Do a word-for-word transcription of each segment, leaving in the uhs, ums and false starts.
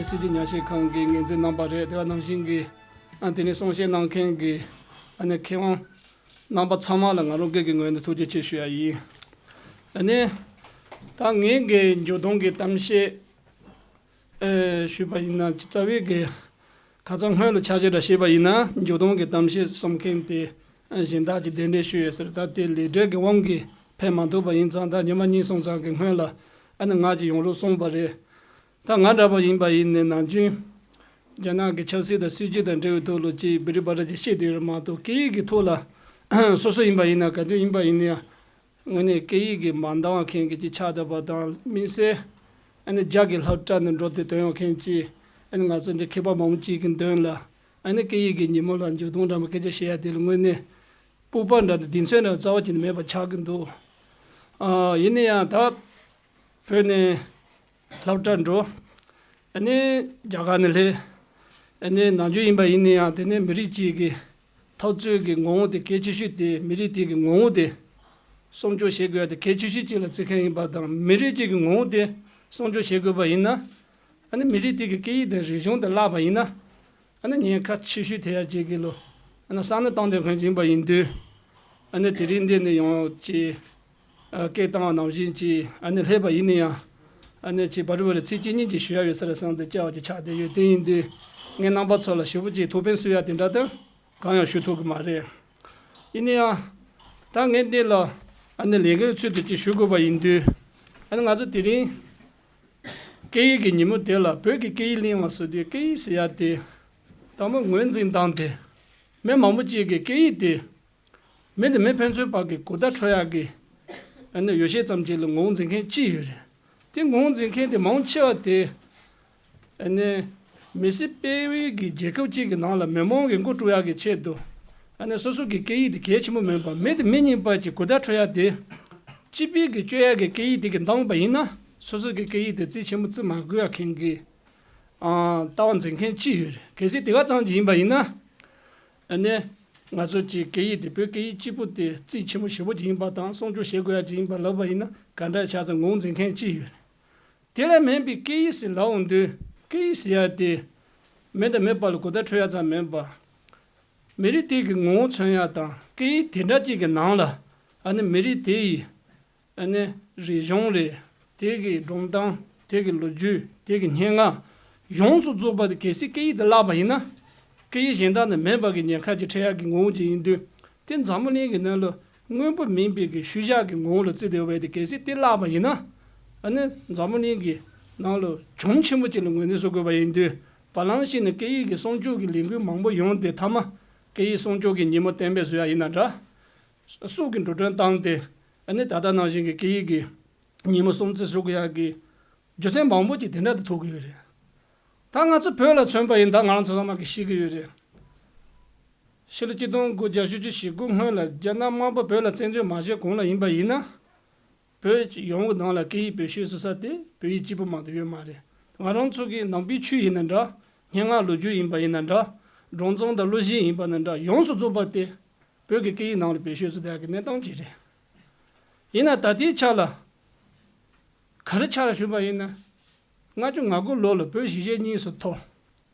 སྲིད་སྤྱི་ཉམས་ཞིབ་ཁང་གི་འགན་འཛིན་རྣམ་པ་རེད། དེ་བ་ནང་བཞིན་གྱི་ཨ་དེ་ནས་གསུང་བཤད་གནང་མཁན་གྱི་ཨ་ནི་མཁས་དབང་རྣམ་པ་ཚང་མ་ལ་ང་རང་སྒེར་གྱི་ངོས་ནས་ཐུགས་རྗེ་ཆེ་ཞུ་ཡ་ཡིན། ཨ་ནི་ད་ངའི་གི་མཇུག་སྡོམ་གྱི་གཏམ་བཤད་ཨེ་ཞུས་པ་ཡིན་ན་རྩ་བའི་གི་ཁ་སང་སྔོན་ལ་ཆ་ཤས་འདྲ་བཤད་པ་ཡིན་ན་མཇུག་སྡོམ་གྱི་གཏམ་བཤད་གསུང་མཁན་དེ་གཞན་དག་གིས་གདན་འདྲེན་ཞུས་ཡོད་ཟེར། ད་དེ་ལས་འབྲས་ཀྱི་དབང་གིས་ཕེབས་མ་ཐུབ་པ་ཡིན་ཙང་ད་ཉི་མ་གཉིས་གསུམ་ཙམ་གྱི་སྔོན་ལ་ཨ་ནི་ང་ཅིག་ཡོང་རོགས་གསུངས་པ་རེད། ད་ང་འདྲ་པོ་ཡིན་པ་ཡིན་ནའི་ནམ་རྒྱུན་རྒྱ་ནག་གི་ཆབ་སྲིད་དང་སྲིད་ཇུས་དང་འབྲེལ་བའི་ཐོག་ལ་ཅིག་བི་རི་བ་ར་ཅིག་བཤད་བསྡད་ཡོད་རེད་མ་གཏོགས་སྐད་ཡིག་གི་ཐོག་ལ་སོ་སོ་ཡིན་པ་ཡིན་ན་ག་དུས་ཡིན་པ་ཡིན་ན་ཡང་དངོས་གནས་སྐད་ཡིག་གི་མ་འདང་བ་མཁན་གྱི་ཅིག་ཆགས་བསྡད་པ་དང་དམིགས་བསལ་ཨ་ནི་རྒྱ་གི་སློབ་གྲྭ་ནས་འགྲོ་སྟེ་ཐོན་ཡོང་མཁན་ཅིག་ཨ་ནི་ང་ཚོ་འདི་མཁས་པ་མང་པོ་ཅིག་གི་མདུན་ལ་ཨ་ནི་སྐད་ཡིག་གི་ཉིན་མོ་ལ་མཇུག་སྡོམ་འདྲ་མོ་སྐད་ཆ་བཤད་ཡ་དེ་ལ་དངོས་གནས་སྤོབས་པ་འདྲ་དང་གདེང་ཚོད་འདྲ་རྩ་བ་ཅིག་ནས་མེད་པ་ཆགས་ཀྱི་འདུག་ཨ་ཡིན་ན་ཡང་ད་བོད་ནས་སློབ་གྲྭར་འགྲོ། ཨ་ནི་རྒྱ་གར་ནས་སླེབས། ཨ་ནི་ནམ་རྒྱུན་ཡིན་པ་ཡིན་ན་ཡང་དེ་ནས་མི་རིགས་གཅིག་གི་འཐབ་རྩོད་ཀྱི་ངོ་བོ་དེ་གལ་ཆེ་ཤོས་དེ་མི་རིགས་དེ་གི་ངོ་བོ་དེ་སྲུང་སྐྱོབ་བྱེད་དགོས་ཡ་དེ་གལ་ཆེ་ཤོས་གཅིག་ལ་བརྩི་མཁན་ཡིན་པ་དང་མི་རིགས་གཅིག་གི་ངོ་བོ་དེ་སྲུང་སྐྱོབ་བྱེད་དགོས་པ་ཡིན་ན་ཨ་ནི་མི་རིགས་དེ་གི་སྐད་ཡིག་དང་རིག་གཞུང་དེ་བརླག་པ་ཡིན་ན། ཨ་ནི་ཉེན་ཁ་ཆེ་ཤོས་དེ་ཡ་གཅིག་གི་ལོ། ཨ་ནི་ས་གནས་སྟངས་དེ་མཁན་ཡིན་པ་ཡིན་དུས། ཨ་ནི་དེ་རིང་འདི་ནས་ཡོང་ཅི། ཨ་སྐད་བཏང་བ་ནང་བཞིན་ཅི། ཨ་ནི་སླེབས་པ་ཡིན་ན་ཡང་། ཨ་ནི་ཅི་བ་རི་བ་རི་ཚིག་གཅིག་གཉིས་ཅིག་ཞུ་ཡ་ཡོད་ས་རེད་བསམ་སྟེ་བཅར་བ་ཅིག་ཆགས་བསྡད་ཡོད། དེ་ཡིན་དུས་ངས་རྣམ་པ་ཚོ་ལ་ཞེ་པོ་ཅིག་ཐུགས་ཕན་གསོས་ཡ་དེ་འདྲ་དང་གང་ཡང་ཞུ་ཐུབ་ཀྱི་མ་རེད། ཡིན་ན་ཡང་། ད་ངས་འདི་ལ་ཨ་ནི་ལས་འགན་ཚུལ་དུ་ཅིག་ཞུ་དགོས་པ་ཡིན་དུས། ཨ་ནི་ང་ཚོ་དེ་རིང་། སྐད་ཡིག་གི་ཉིན་མོ་དེ་ལ་བོད་ཀྱི་སྐད་ཡིག་གླེང་བ་ཟེར་དུས་སྐད་ཡིག་ཟེར་ཡ་དེ། དང་པོ་ངོས་འཛིན་སྟངས་དེ། མི་མང་པོ་ཅིག་གིས་སྐད་ཡིག་དེ། མི་དང་མི་ཕན་ཚུན་བར་གྱི་གོ་བརྡ་འཕྲོད་ཡག་གི། ཨ་ནི་ཡོ་བྱད་ཙམ་ཅིག་ལ་ངོས་འཛིན་མཁན་ཅིག་ཡོད་རེད། དེ་ངོས་འཛིན་མཁན་དེ་མང་ཆེ་བ་དེ། ཨ་ནི། མི་སེར་སྤེལ་བའི་གི་རྒྱལ་ཁབ་ཅིག་གི་ནང་ལ་མི་མང་གི་མགོ་དཀྲུག་ཡག་གི་ཆེད་དུ། ཨ་ནི་སོ་སོ་གི་སྐད་ཡིག་དེ་གལ་ཆེན་པོ་མིན་པ་མི་དང་མི་གཉིས་བར་གྱི་གོ་བརྡ་འཕྲོད་ཡག་དེ། སྤྱི་པའི་གི་སྤྱོད་ཡག་གི་སྐད་ཡིག་དེ་གི་འདང་པ་ཡིན་ན་སོ་སོ་གི་སྐད་ཡིག་དེ་རྩིས་ཆེན་པོ་བརྩི་མ་དགོས་ཡག་མཁན་གི། ཨང་། ལྟ་བ་འཛིན་མཁན་ཅིག་ཡོད་རེད། གལ་སྲིད་དེ་ག་ཙམ་ཅིག་ཡིན་པ་ཡིན་ན། ཨ་ནི། ང་ཚོ་གི་སྐད་ཡིག་དེ་བོད་སྐད་ཡིག་གཅིག་པུ་དེ་རྩིས་ཆེན་པོ་ཞེ་པོ་ཅིག་ཡིན་པ་དང་སྲུང་སྐྱོབ་བྱེད་དགོས་ཡག་ཅིག་ཡིན་པ་ལབ་པ་ཡིན་ན་ག་འདྲ་ཆགས་ས་ངོས་འཛིན་མཁན་ཅིག་ཡོད་རེད། དེ་ལས་མིན་པའི་སྐད་ཡིག་ཟེར་ལབ་འོང་དུས་སྐད་ཡིག་ཟེར་ཡ་དེ་མི་དང་མི་བར་ལ་གོ་བརྡ་འཕྲོད་ཡ་ཙམ་མིན་པ། མི་རིགས་དེ་གི་ངོ་བོ་མཚོན་ཡ་དང་སྐད་ཡིག་དེ་འདྲ་ཅིག་གི་ནང་ལ་ཨ་ནི་མི་རིགས་དེ་ཡི་ཨ་ནི་རིག་གཞུང་རེད། དེ་གི་སྒྲུང་གཏམ་དེ་གི་ལོ་རྒྱུས་དེ་གི་སྙན་ངག་ཡོངས་སུ་རྫོགས་པ་དེ་གལ་སྲིད་སྐད་ཡིག་དེ་བརླག་པ་ཡིན་ན་སྐད་ཡིག་གཞན་དག་ནས་མེད་པ་གི་ཉེན་ཁ་ཅིག་འཕྲད་ཡ་གི་ངོ་བོ་ཅིག་ཡིན་དུས། དེ་འཛམ་བུ་གླིང་གི་ནང་ལ་དངོས་པོ་མིན་པའི་གི་ཤུལ་བཞག་གི་ངོ་བོ་ལ་བརྩིས་ཏེ་ཡོད་པ་དེ་གལ་སྲིད་དེ་བརླག་པ་ཡིན་ན། ཨ་ནི་འཛམ་བུ་གླིང་གི་ནང་ལ་གྱོང་ཆེན་པོ་ཅིག་ལ་ངོས་འཛིན་བཟོ་དགོས་པ་ཡིན་དུས་བར་ལམ་ཞིག་ནས་སྐད་ཡིག་གི་སྲུང་སྐྱོབ་ཀྱི་ལས་འགུལ་མང་པོ་ཡོང་སྟེ་མཐའ་མ་སྐད་ཡིག་སྲུང་སྐྱོབ་ཀྱི་ཉིན་མོ་གཏན་འབེབས་བཟོ་ཡ་ཡིན་ན་འདྲ། སྲོག་གི་འགྲོ་གྲོན་བཏང་སྟེ་ཨ་ནི་ད་ལྟ་ནང་བཞིན་གྱི་སྐད་ཡིག་གི་ཉིན་མོ་སྲུང་བརྩི་ཞུ་དགོས་ཡ་གི་རྒྱུ་མཚན་མང་པོ་ཅིག་དེ་འདྲ་དུ་ཐུག་གི་ཡོད་རེད། ད་ང་ཚོ་བོད་ལ་མཚོན་པ་ཡིན་ད་ང་རང་ཚོ་ཚང་མ་གི་ཤེས་ཀྱི་ཡོད་རེད། ཕྱི་ལོ་ཆིག་སྟོང་དགུ་བརྒྱ་བཞི་བཅུ་ཞེ་དགུ་སྔོན་ལ་རྒྱ་ནག་དམར་པོ་བོད་ལ་བཙན་འཛུལ་མ་བྱས་གོང་ལ་ཡིན་པ་ཡིན་ན། བོད་ཡོངས་ཀྱི་ནང་ལ་སྐད་ཡིག་བེད་སྤྱོད་བཟོ་ས་དེ་བོད་ཡིག་གཅིག་པུ་མ་གཏོགས་ཡོད་མ་རེད། ང་རང་ཚོ་གི་ནང་པའི་ཆོས་ཡིན་ན་འདྲ། སྙན་ངག་ལོ་རྒྱུས་ཡིན་པ་ཡིན་ན་འདྲ། སྒྲུང་རྩོམ་དང་གླུ་གཞས་ཡིན་པ་ན་འདྲ་ཡོངས་སུ་རྫོགས་པ་དེ་བོད་ཀྱི་སྐད་ཡིག་ནང་ལ་བེད་སྤྱོད་བཟོ་བསྡད་ཀྱི་གནས་སྟངས་ཅིག་རེད། ཡིན་ན་ད་ལྟའི་ཆ་ལ་ག་རེ་ཆགས་ཞུས་པ་ཡིན་ན། ལྔ་བཅུ་ང་དགུ་ལོ་ལ་བོད་གཞིས་བྱེས་གཉིས་སུ་འཐོར།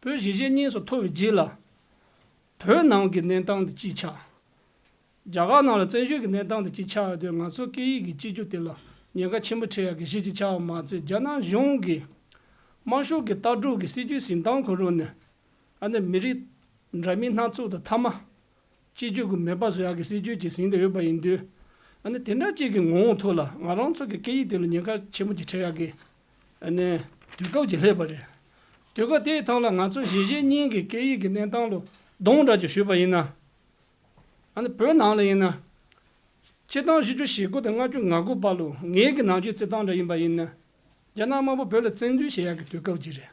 བོད་གཞིས་བྱེས་གཉིས་སུ་འཐོར་བའི་རྗེས་ལ། བོད་ནང་གི་གནས་སྟངས་དེ་གཅིག་ཆགས། རྒྱ་གར་ནང་ལ་བཙན་བྱོལ་གྱི་གནས་སྟངས་དེ་གཅིག་ཆགས་ཡོད་དུས་ང་ཚོ་སྐད་ཡིག་གི་གཅིག་གྱུར་དེ་ལ་ཉེན་ཁ་ཆེན་པོ་འཕྲད་ཡག་གི་གཞི་གཅིག་ཆགས་པ་མ་ཚད་རྒྱ་ནག་གཞུང་གི་དམར་ཤོག་གི་ལྟ་གྲུབ་ཀྱི་སྲིད་ཇུས་འཛིན་སྟངས་ཁོ་རང་ནས་ཨ་ནི་མི་རིགས་འདྲ་མིན་སྣ་ཚོགས་དང་མཐའ་མ། གཅིག་གྱུར་གྱི་མེད་པ་བཟོ་ཡག་གི་སྲིད་ཇུས་ཅིག་ཟིན་ཏེ་ཡོད་པ་ཡིན་དུས། ཨ་ནི་དེ་འདྲ་ཅིག་གི་ངོ་བོ་ཐོག་ལ་ང་རང་ཚོ་གི་སྐད་ཡིག་དེ་ལ་ཉེན་ཁ་ཆེན་པོ་ཅིག་འཕྲད་ཡག་གི་ཨ་ནི་དུས་སྐབས་ཅིག་སླེབས་པ་རེད། དུས་སྐབས་དེའི་ཐོག་ལ་ང་ཚོ་གཞིས་བྱེས་གཉིས་ཀྱི་སྐད་ཡིག་གི་གནས་སྟངས་ལ་གདོང་འདྲ་ཅིག་ཞུས་པ་ཡིན་ན། ཨ་ནི་བོད་ནང་ལ་ཡིན་ན། ཆིག་སྟོང་བཞི་བཅུ་ཞེ་དགུ་དང་ལྔ་བཅུ་ང་དགུ་བར་ལ་ངེད་ཀྱི་ནང་ཆོས་བརྩི་སྟངས་འདྲ་ཡིན་པ་ཡིན་ན། རྒྱ་ནག་དམར་པོ་བོད་ལ་བཙན་འཛུལ་བྱེད་ཡག་གི་དུས་སྐབས་ཅིག་རེད།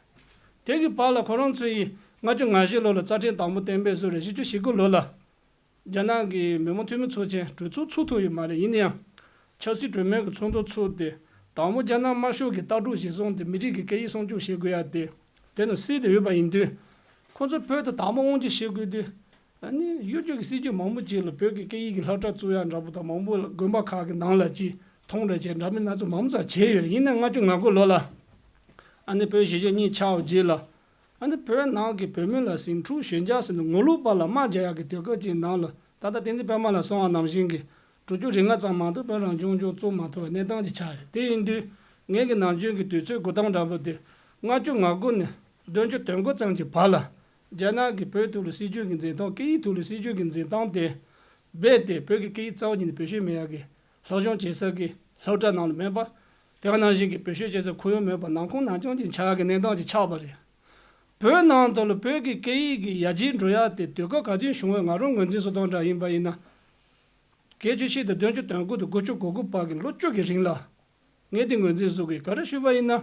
དེ་གི་བར་ལ་ཁོ་རང་ཚོ་ཡིས་ལྔ་བཅུ་ང་བཞི་ལོ་ལ་རྩ་ཁྲིམས་དང་པོ་གཏན་འབེབས་བཟོས་རེད། བཞི་བཅུ་ཞེ་དགུ་ལོ་ལ། རྒྱ་ནག་གི་མི་མང་འཐུས་མི་ཚོགས་ཆེན་གྲོས་ཚོགས་ཚུགས་ཐུབ་ཡོད་མ་རེད། ཡིན་ན་ཡང་། ཆབ་སྲིད་གྲོས་མོལ་གྱི་ཚོགས་འདུ་ཚུགས་ཏེ། དང་པོ་རྒྱ་ནག་དམར་ཤོག་གི་ལྟ་གྲུབ་གཞིར་བཟུང་སྟེ་མི་རིགས་ཀྱི་སྐད་ཡིག་སྲུང་སྐྱོབ་བྱེད་དགོས་ཡ་དེ། དེ་ནི་གསལ་དུ་ཡོད་པ་ཡིན་དུས། ཁོ་ཚོ་བོད་དུ་དང་པོ་དབང་སྒྱུར་བྱེད་དགོས་དུས། ཨ་ནི་གཡོ་སྒྱུ་གི་སྲིད་ཇུས་མང་པོ་ཅིག་ལ་བོད་ཀྱི་སྐད་ཡིག་གི་སློབ་གྲྭ་བཙུགས་ཡ་འདྲ་པོ་དང་མང་པོ་ལ་དགོན་པ་ཁག་གི་ནང་ལ་ཅིག་མཐོང་རེ་བྱས་འདྲ་མིན་སྣ་ཚོགས་མང་པོ་ཙམ་བྱས་ཡོད་རེད། ཡིན་ན་ལྔ་བཅུ་ང་དགུ་ལོ་ལ། ཨ་ནི་བོད་གཞིས་བྱེས་གཉིས་ཆགས་པའི་རྗེས་ལ། ཨ་ནི་བོད་ནང་གི་བོད་མི་ལ་ཟིང་འཁྲུག་ཞོད་འཇགས་ཟེར་ནས་ངོ་ལོག་པ་ལ་དམག་རྒྱག་ཡག་གི་དུས་སྐབས་ཅིག་ནང་ལ་ད་ལྟ་བསྟན་འཛིན་པད་མ་ལགས་གསུངས་པ་ནང་བཞིན་གྱི་དྲུག་ཅུ་རེ་ལྔ་ཙམ་མ་གཏོགས་བོད་རང་སྐྱོང་ལྗོངས་བཙུགས་མ་ཐུབ་པའི་གནས་སྟངས་ཅིག་ཆགས་རེད། དེ་ཡིན་དུས་ངེད་ཀྱི་ནམ་རྒྱུན་གྱི་དུས་ཚོད་འགོར་སྟངས་འདྲ་པོ་དེ་ལྔ་བཅུ་ང་དགུ་ནས་བདུན་ཅུ་དོན་དགུ་ཙམ་གྱི་བར་ལ་རྒྱ་ནག་གིས་བོད་ཐོག་ལ་སྲིད་ཇུས་ཀྱི་འཛིན་སྟངས། སྐད་ཡིག་ཐོག་ལ་སྲིད་ཇུས་ཀྱི་འཛིན་སྟངས་དེ་རྦད་དེ་བོད་ཀྱི་སྐད་ཡིག་རྩ་བ་ཉིད་ནས་བེད་སྤྱོད་མེད་ཡག་གི་སློབ་སྦྱོང་བྱེད་ས་གི་སློབ་གྲྭ་ནང་ལ་མེད་པ། དེ་ག་ནང་བཞིན་གྱི་བེད་སྤྱོད་བྱེད་ས་ཁོར་ཡུག་མེད་པ། ནང་ཁུངས་ནང་རྐྱང་ཅིག་ཆགས་ཀྱི་གནས་སྟངས་ཅིག་ཆགས་པ་རེད། བོད་ནང་དུ་ལ་བོད་ཀྱི་སྐད་ཡིག་གི་ཡར་རྒྱས་འགྲོ་ཡག་དེ་དུས་སྐབས་ག་དུས་བྱུང་བའི་ང་རང་ངོས་འཛིན་བཟོ་སྟངས་འདྲ་ཡིན་པ་ཡིན་ན། བརྒྱད་ཅུ་ཕྱེད་དང་བདུན་ཅུ་དོན་དགུ་དང་དགུ་བཅུ་གོ་དགུ་བར་གྱི་ལོ་བཅུ་གི་རིང་ལ། ངས་དེ་ངོས་འཛིན་བཟོ་དགོས། ག་རེ་ཞུས་པ་ཡིན་ན།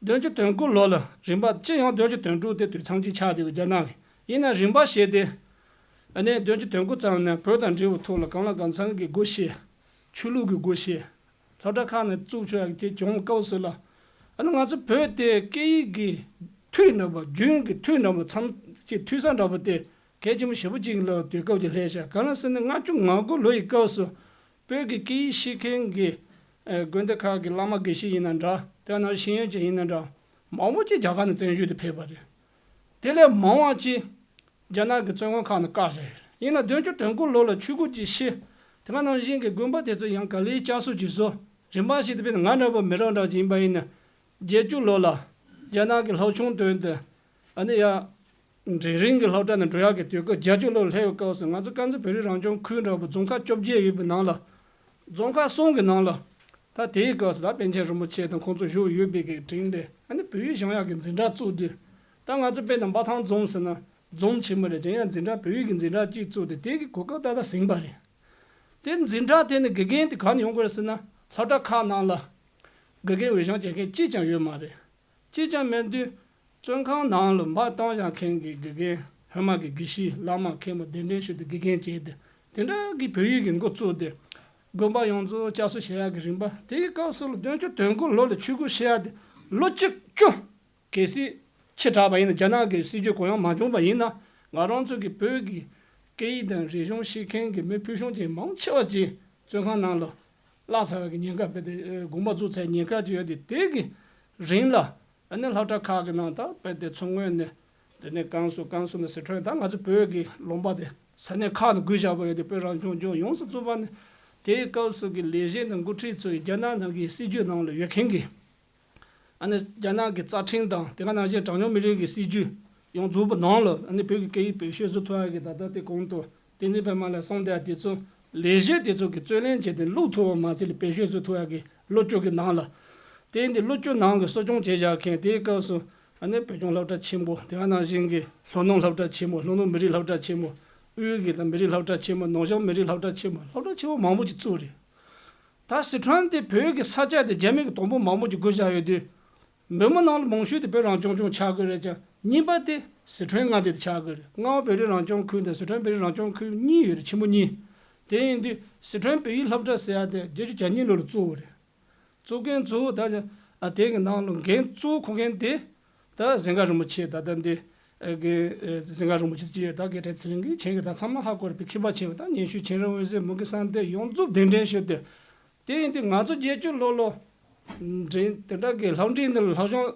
བདུན་ཅུ་དོན་དགུ་ལོ་ལ་རིམ་པ་སྤྱི་ཡོངས་བདུན་ཅུ་དོན་དྲུག་དེ་དུས་མཚམས་ཅིག་ཆགས་བསྡད་ཀྱི་རྒྱ་ནག་གི་ཡིན་ན་རིམ་པ་བྱས་ཏེ། ཨ་ནི་བདུན་ཅུ་དོན་དགུ་ཙམ་ནས་བོད་དང་འབྲེལ་བའི་ཐོག་ལ་གང་ལ་གང་འཚམ་གྱི་སྒོ་ཕྱེ། ཆོས་ལུགས་ཀྱི་སྒོ་ཕྱེ། སློབ་གྲྭ་ཁག་ནས་བཙུགས་ཆོག་ཡག་དེ་བྱུང་སྐབས་སུ་ལ། ཨ་ནི་ང་ཚོ་བོད་དེ་སྐད་ཡིག་གི་མཐུད་འདྲ་པོ། རྒྱུན་གྱི་མཐུད་འདྲ་པོ། མཚམས་ཀྱི་མཐུད་ས་འདྲ་པོ་དེ་གལ་ཆེན་པོ་ཞེ་པོ་ཅིག་ལ་དུས་སྐབས་ཀྱི་སླེབས་ཤག་གང་ལ་ཟེར་ན་ལྔ་བཅུ་ང་དགུ་ལོ་ཡི་སྐབས་སུ་བོད་ཀྱི་སྐད་ཡིག་ཤེས་མཁན་གྱི་ཨ་དགོན་སྡེ་ཁག་གི་བླ་མ་དགེ་བཤེས་ཡིན་ན་འདྲ། དེ་ནང་ཤེས་ཡོན་ཅན་ཡིན་ན་འདྲ། མང་པོ་ཅིག་རྒྱ་གར་ནས་བཙན་བྱོལ་དུ་ཕེབས་པ་རེད། དེ་ལས་མང་བ་ཅིག་རྒྱ་ནག་གི་བཙོན་ཁང་ཁག་ནང་བཀག་བཞག་ཡོད་རེད། ཡིན་ན་བདུན་ཅུ་དོན་དགུ་ལོ་ལ་ཆོས་སྒོ་ཅིག་ཕྱེ། དེ་ག་ནང་བཞིན་གྱི་དགོན་པ་དེ་ཚོ་ཡང་ག་ལེར་བསྐྱར་གསོ་ཅིག་བཟོ། རིམ་པ་བཞིན་དུ་དཔེར་ན་ང་འདྲ་པོ་མི་རབས་འདྲ་ཅིག་ཡིན་པ་ཡིན་ན། བརྒྱད་ཅུ་ལོ་ལ་རྒྱ་ནག་གི་སློབ་ཆུང་དོན་དུ་ཨ་ནི་ཡ་འབྲིང་རིམ་གྱི་སློབ་གྲྭ་ནས་འགྲོ་ཡག་གི་དུས་སྐབས། བརྒྱད་ཅུ་ལོར་སླེབས་པའི་སྐབས་སུ་ང་ཚོ་དཀར་མཛེས་བོད་རིགས་རང་སྐྱོང་ཁུལ་འདྲ་པོ་རྫོང་ཁག་བཅོ་བརྒྱད་ཡོད་པའི་ནང་ལ། རྫོང་ཁག་གསུམ་གྱི་ནང་ལ། ད་དེའི་སྐབས་སུ་ད་པཎ་ཆེན་རིན་པོ་ཆེ་དང་ཁོང་ཚོ་བཞུགས་ཡོད་པའི་གི་དྲིན་ལས་ཨ་ནི་བོད་ཡིག་སྦྱང་ཡག་གི་འཛིན་གྲྭ་བཙུགས་དུས། ད་ང་ཚོ་དཔེར་ན་འབའ་ཐང་རྫོང་ཟེར་ན་རྫོང་ཆེན་མོ་རེད། དེ་ཡང་འཛིན་གྲྭ་བོད་ཡིག་གི་འཛིན་གྲྭ་གཅིག་བཙུགས་ཏེ་དེ་གི་གོ་སྐབས་ཏག་ཏག་ཟིན་པ་རེད། དེ་འཛིན་གྲྭ་དེ་ནི་དགེ་རྒན་དེ་ག་ནས་ཡོང་དགོས་རེད་ཟེར་ན་སློབ་གྲྭ་ཁག་ནང་ལ་དགེ་རྒན་འོས་སྦྱོང་བྱེད་མཁན་གཅིག་ཀྱང་ཡོད་མ་རེད། གཅིག་ཀྱང་མེད་དུས། བཙོན་ཁང་ནང་ལ་འབག་བཏང་བཞག་མཁན་གྱི་དགེ་རྒན། ཧོན་མ་གི་དགེ་བཤེས་བླ་མ་མཁན་པོ་གདན་འདྲེན་ཞུས་ཏེ་དགེ་རྒན་བྱས་ཏེ། དེ་འདྲ་གི་བོད་ཡིག་གི་འགོ་བཙུགས་ཏེ། དགོན་པ་ཡོངས་རྫོགས་བསྐྱར་གསོ་བྱེད་ཡག་གི་རིམ་པ། དེའི་སྐབས་སུ་ལ་བདུན་ཅུ་དོན་དགུ་ལོ་ལ་ཆོས་སྒོ་ཕྱེ་ཡག་དེ་ལོ་གཅིག་བཅུ། གལ་སྲིད་ཕྱི་དྲགས་པ་ཡིན་ན། རྒྱ་ནག་གི་སྲིད་ཇུས་གུ་ཡངས་མ་བྱུང་བ་ཡིན་ན། ང་རང་ཚོ་གི་བོད་ཀྱི་སྐད་ཡིག་དང་རིག་གཞུང་ཤེས་མཁན་གྱི་མི་ཕུལ་བྱུང་ཅན་མང་ཆེ་བ་ཅིག་བཙོན་ཁང་ནང་ལ་བརླག་ཚར་བའི་ཉེན་ཁ། རྦད་དེ་དགོངས་པ་རྫོགས་ཚར་ཉེན་ཁ་ཅིག་ཡོད་དེ། དེ་གི་རིང་ལ་ཨ་ནི་སློབ་གྲྭ་ཁག་གི་ནང་ད་རྦད་དེ་མཚོ་སྔོན་ནས། དེ་ནས་ཀན་སུའུ། ཀན་སུའུ་ནས་སི་ཁྲོན། ད་ང་ཚོ་བོད་ཀྱི་ལུང་པ་དེ་ས་གནས་ཁག་ནས་བགོས་བཞག་པ་ཡོད་དེ། བོད་རང་སྐྱོང་ལྗོངས་ཡོངས་སུ་རྫོགས་པ་ནས། དེའི་སྐབས་སུ་གི་ལས་བྱེད་དང་འགོ་ཁྲིད་ཚོས་རྒྱ་ནག་ནང་གི་སྲིད་ཇུས་ནང་ལ་ཡོད་མཁན་གྱི། ཨ་ནི་རྒྱ་ནག་གི་རྩ་ཁྲིམས་དང་དེ་ག་ནང་བཞིན་གྲངས་ཉུང་མི་རིགས་ཀྱི་སྲིད་ཇུས་ཡོངས་རྫོགས་པ་ནང་ལ་ཨ་ནི་བོད་ཀྱི་སྐད་ཡིག་བེད་སྤྱོད་བཟོ་ཐུབ་ཡག་གི། ད་ལྟ་དེ་གོང་དུ་བསྟན་འཛིན་པད་མ་ལགས་གསུངས་དེ། དེ་ཚོ་ལས་གཞི་དེ་ཚོ་གི་རྩོད་ལེན་བྱས་ཏེ་བླུག་ཐུབ་པ་མ་ཟད་ལ་བེད་སྤྱོད་བཟོ་ཐུབ་ཡག་གི་ལོ་བཅུ་གི་ནང་ལ། དེ་ཡིན་དུས་ལོ་བཅུ་ནང་གི་གསོ་སྐྱོང་བྱས་བཞག་མཁན། དེའི་སྐབས་སུ་ཨ་ནི་བོད་ལྗོངས་སློབ་གྲྭ་ཆེན་མོ། དེ་ག་ནང་བཞིན་གྱི་ལྷོ་ནུབ་སློབ་གྲྭ་ཆེན་མོ། ལྷོ་ནུབ་མི་རིགས་སློབ་གྲྭ་ཆེན་མོ། དབུས་ཀྱི་ད་མི་རིགས་སློབ་གྲྭ་ཆེན་མོ། ནུབ་བྱང་མི་རིགས་སློབ་གྲྭ་ཆེན་མོ། སློབ་གྲྭ་ཆེན་མོ་མང་པོ་ཅིག་བཙུགས་རེད། ད་སི་ཁྲོན་དེ་བོད་ཀྱི་ས་ཆ་དེ་རྒྱ་མི་གིས་དང་པོ་མང་པོ་ཅིག་བགོས་བཞག་ཡོད་དུས། འབོད་མི་ནང་ལ་མང་ཤོས་དེ་བོད་རང་སྐྱོང་ལྗོངས་ཆགས་ཀྱི་རེད་ཀྱང་། གཉིས་པ་དེ་སི་ཁྲོན་མངའ་སྡེ་དེ་ཆགས་ཀྱི་རེད། རྔ་བ་བོད་རིགས་རང་སྐྱོང་ཁུལ་དང་སི་ཁྲོན་བོད་རིགས་རང་སྐྱོང་ཁུལ་གཉིས་ཡོད་རེད། ཆེན་པོ་གཉིས། དེ་ཡིན་དུས་སི་ཁྲོན་བོད་ཡིག་སློབ་གྲྭ་ཟེར་ཡ་དེ་བརྒྱད་ཅུ་གྱ་གཉིས་ལོ་ལ་བཙུགས་པ་རེད། བཙུགས་མཁན་གཙོ་བོ་ད་ཨ་དེ་གི་ནང་ལ་འགན་གཙོ་བོ་འཁུར་མཁན་དེ་ད་གཟན་དཀར་རིན་པོ་ཆེ། ད་ལྟ་འདི་ཨ་གི་ཨ་གཟན་དཀར་རིན་པོ་ཆེ་ཅིག་ཡོད། ད་དགེ་ཕྲན་ཚེ་རིང་གིས་མཁྱེན་གི། ད་ཚང་མ་ཧ་གོ་རེད་པས། མཁས་པ་ཆེ་བ། ད་ཉན་ཤུལ་མཁྱེན་རབ་འོད་ཟེར། མུ་གེ་བསམ་གཏན། ཡོངས་རྫོགས་གདན་འདྲེན་ཞུས་ཏེ། དེ་ཡིན་དུས་ང་ཚོ་བརྒྱད་ཅུ་ལོ་ལོ་འབྲིང་དེ་འདྲ་གི་སློབ་འབྲིང་འདི་ལ་སློབ་སྦྱོང་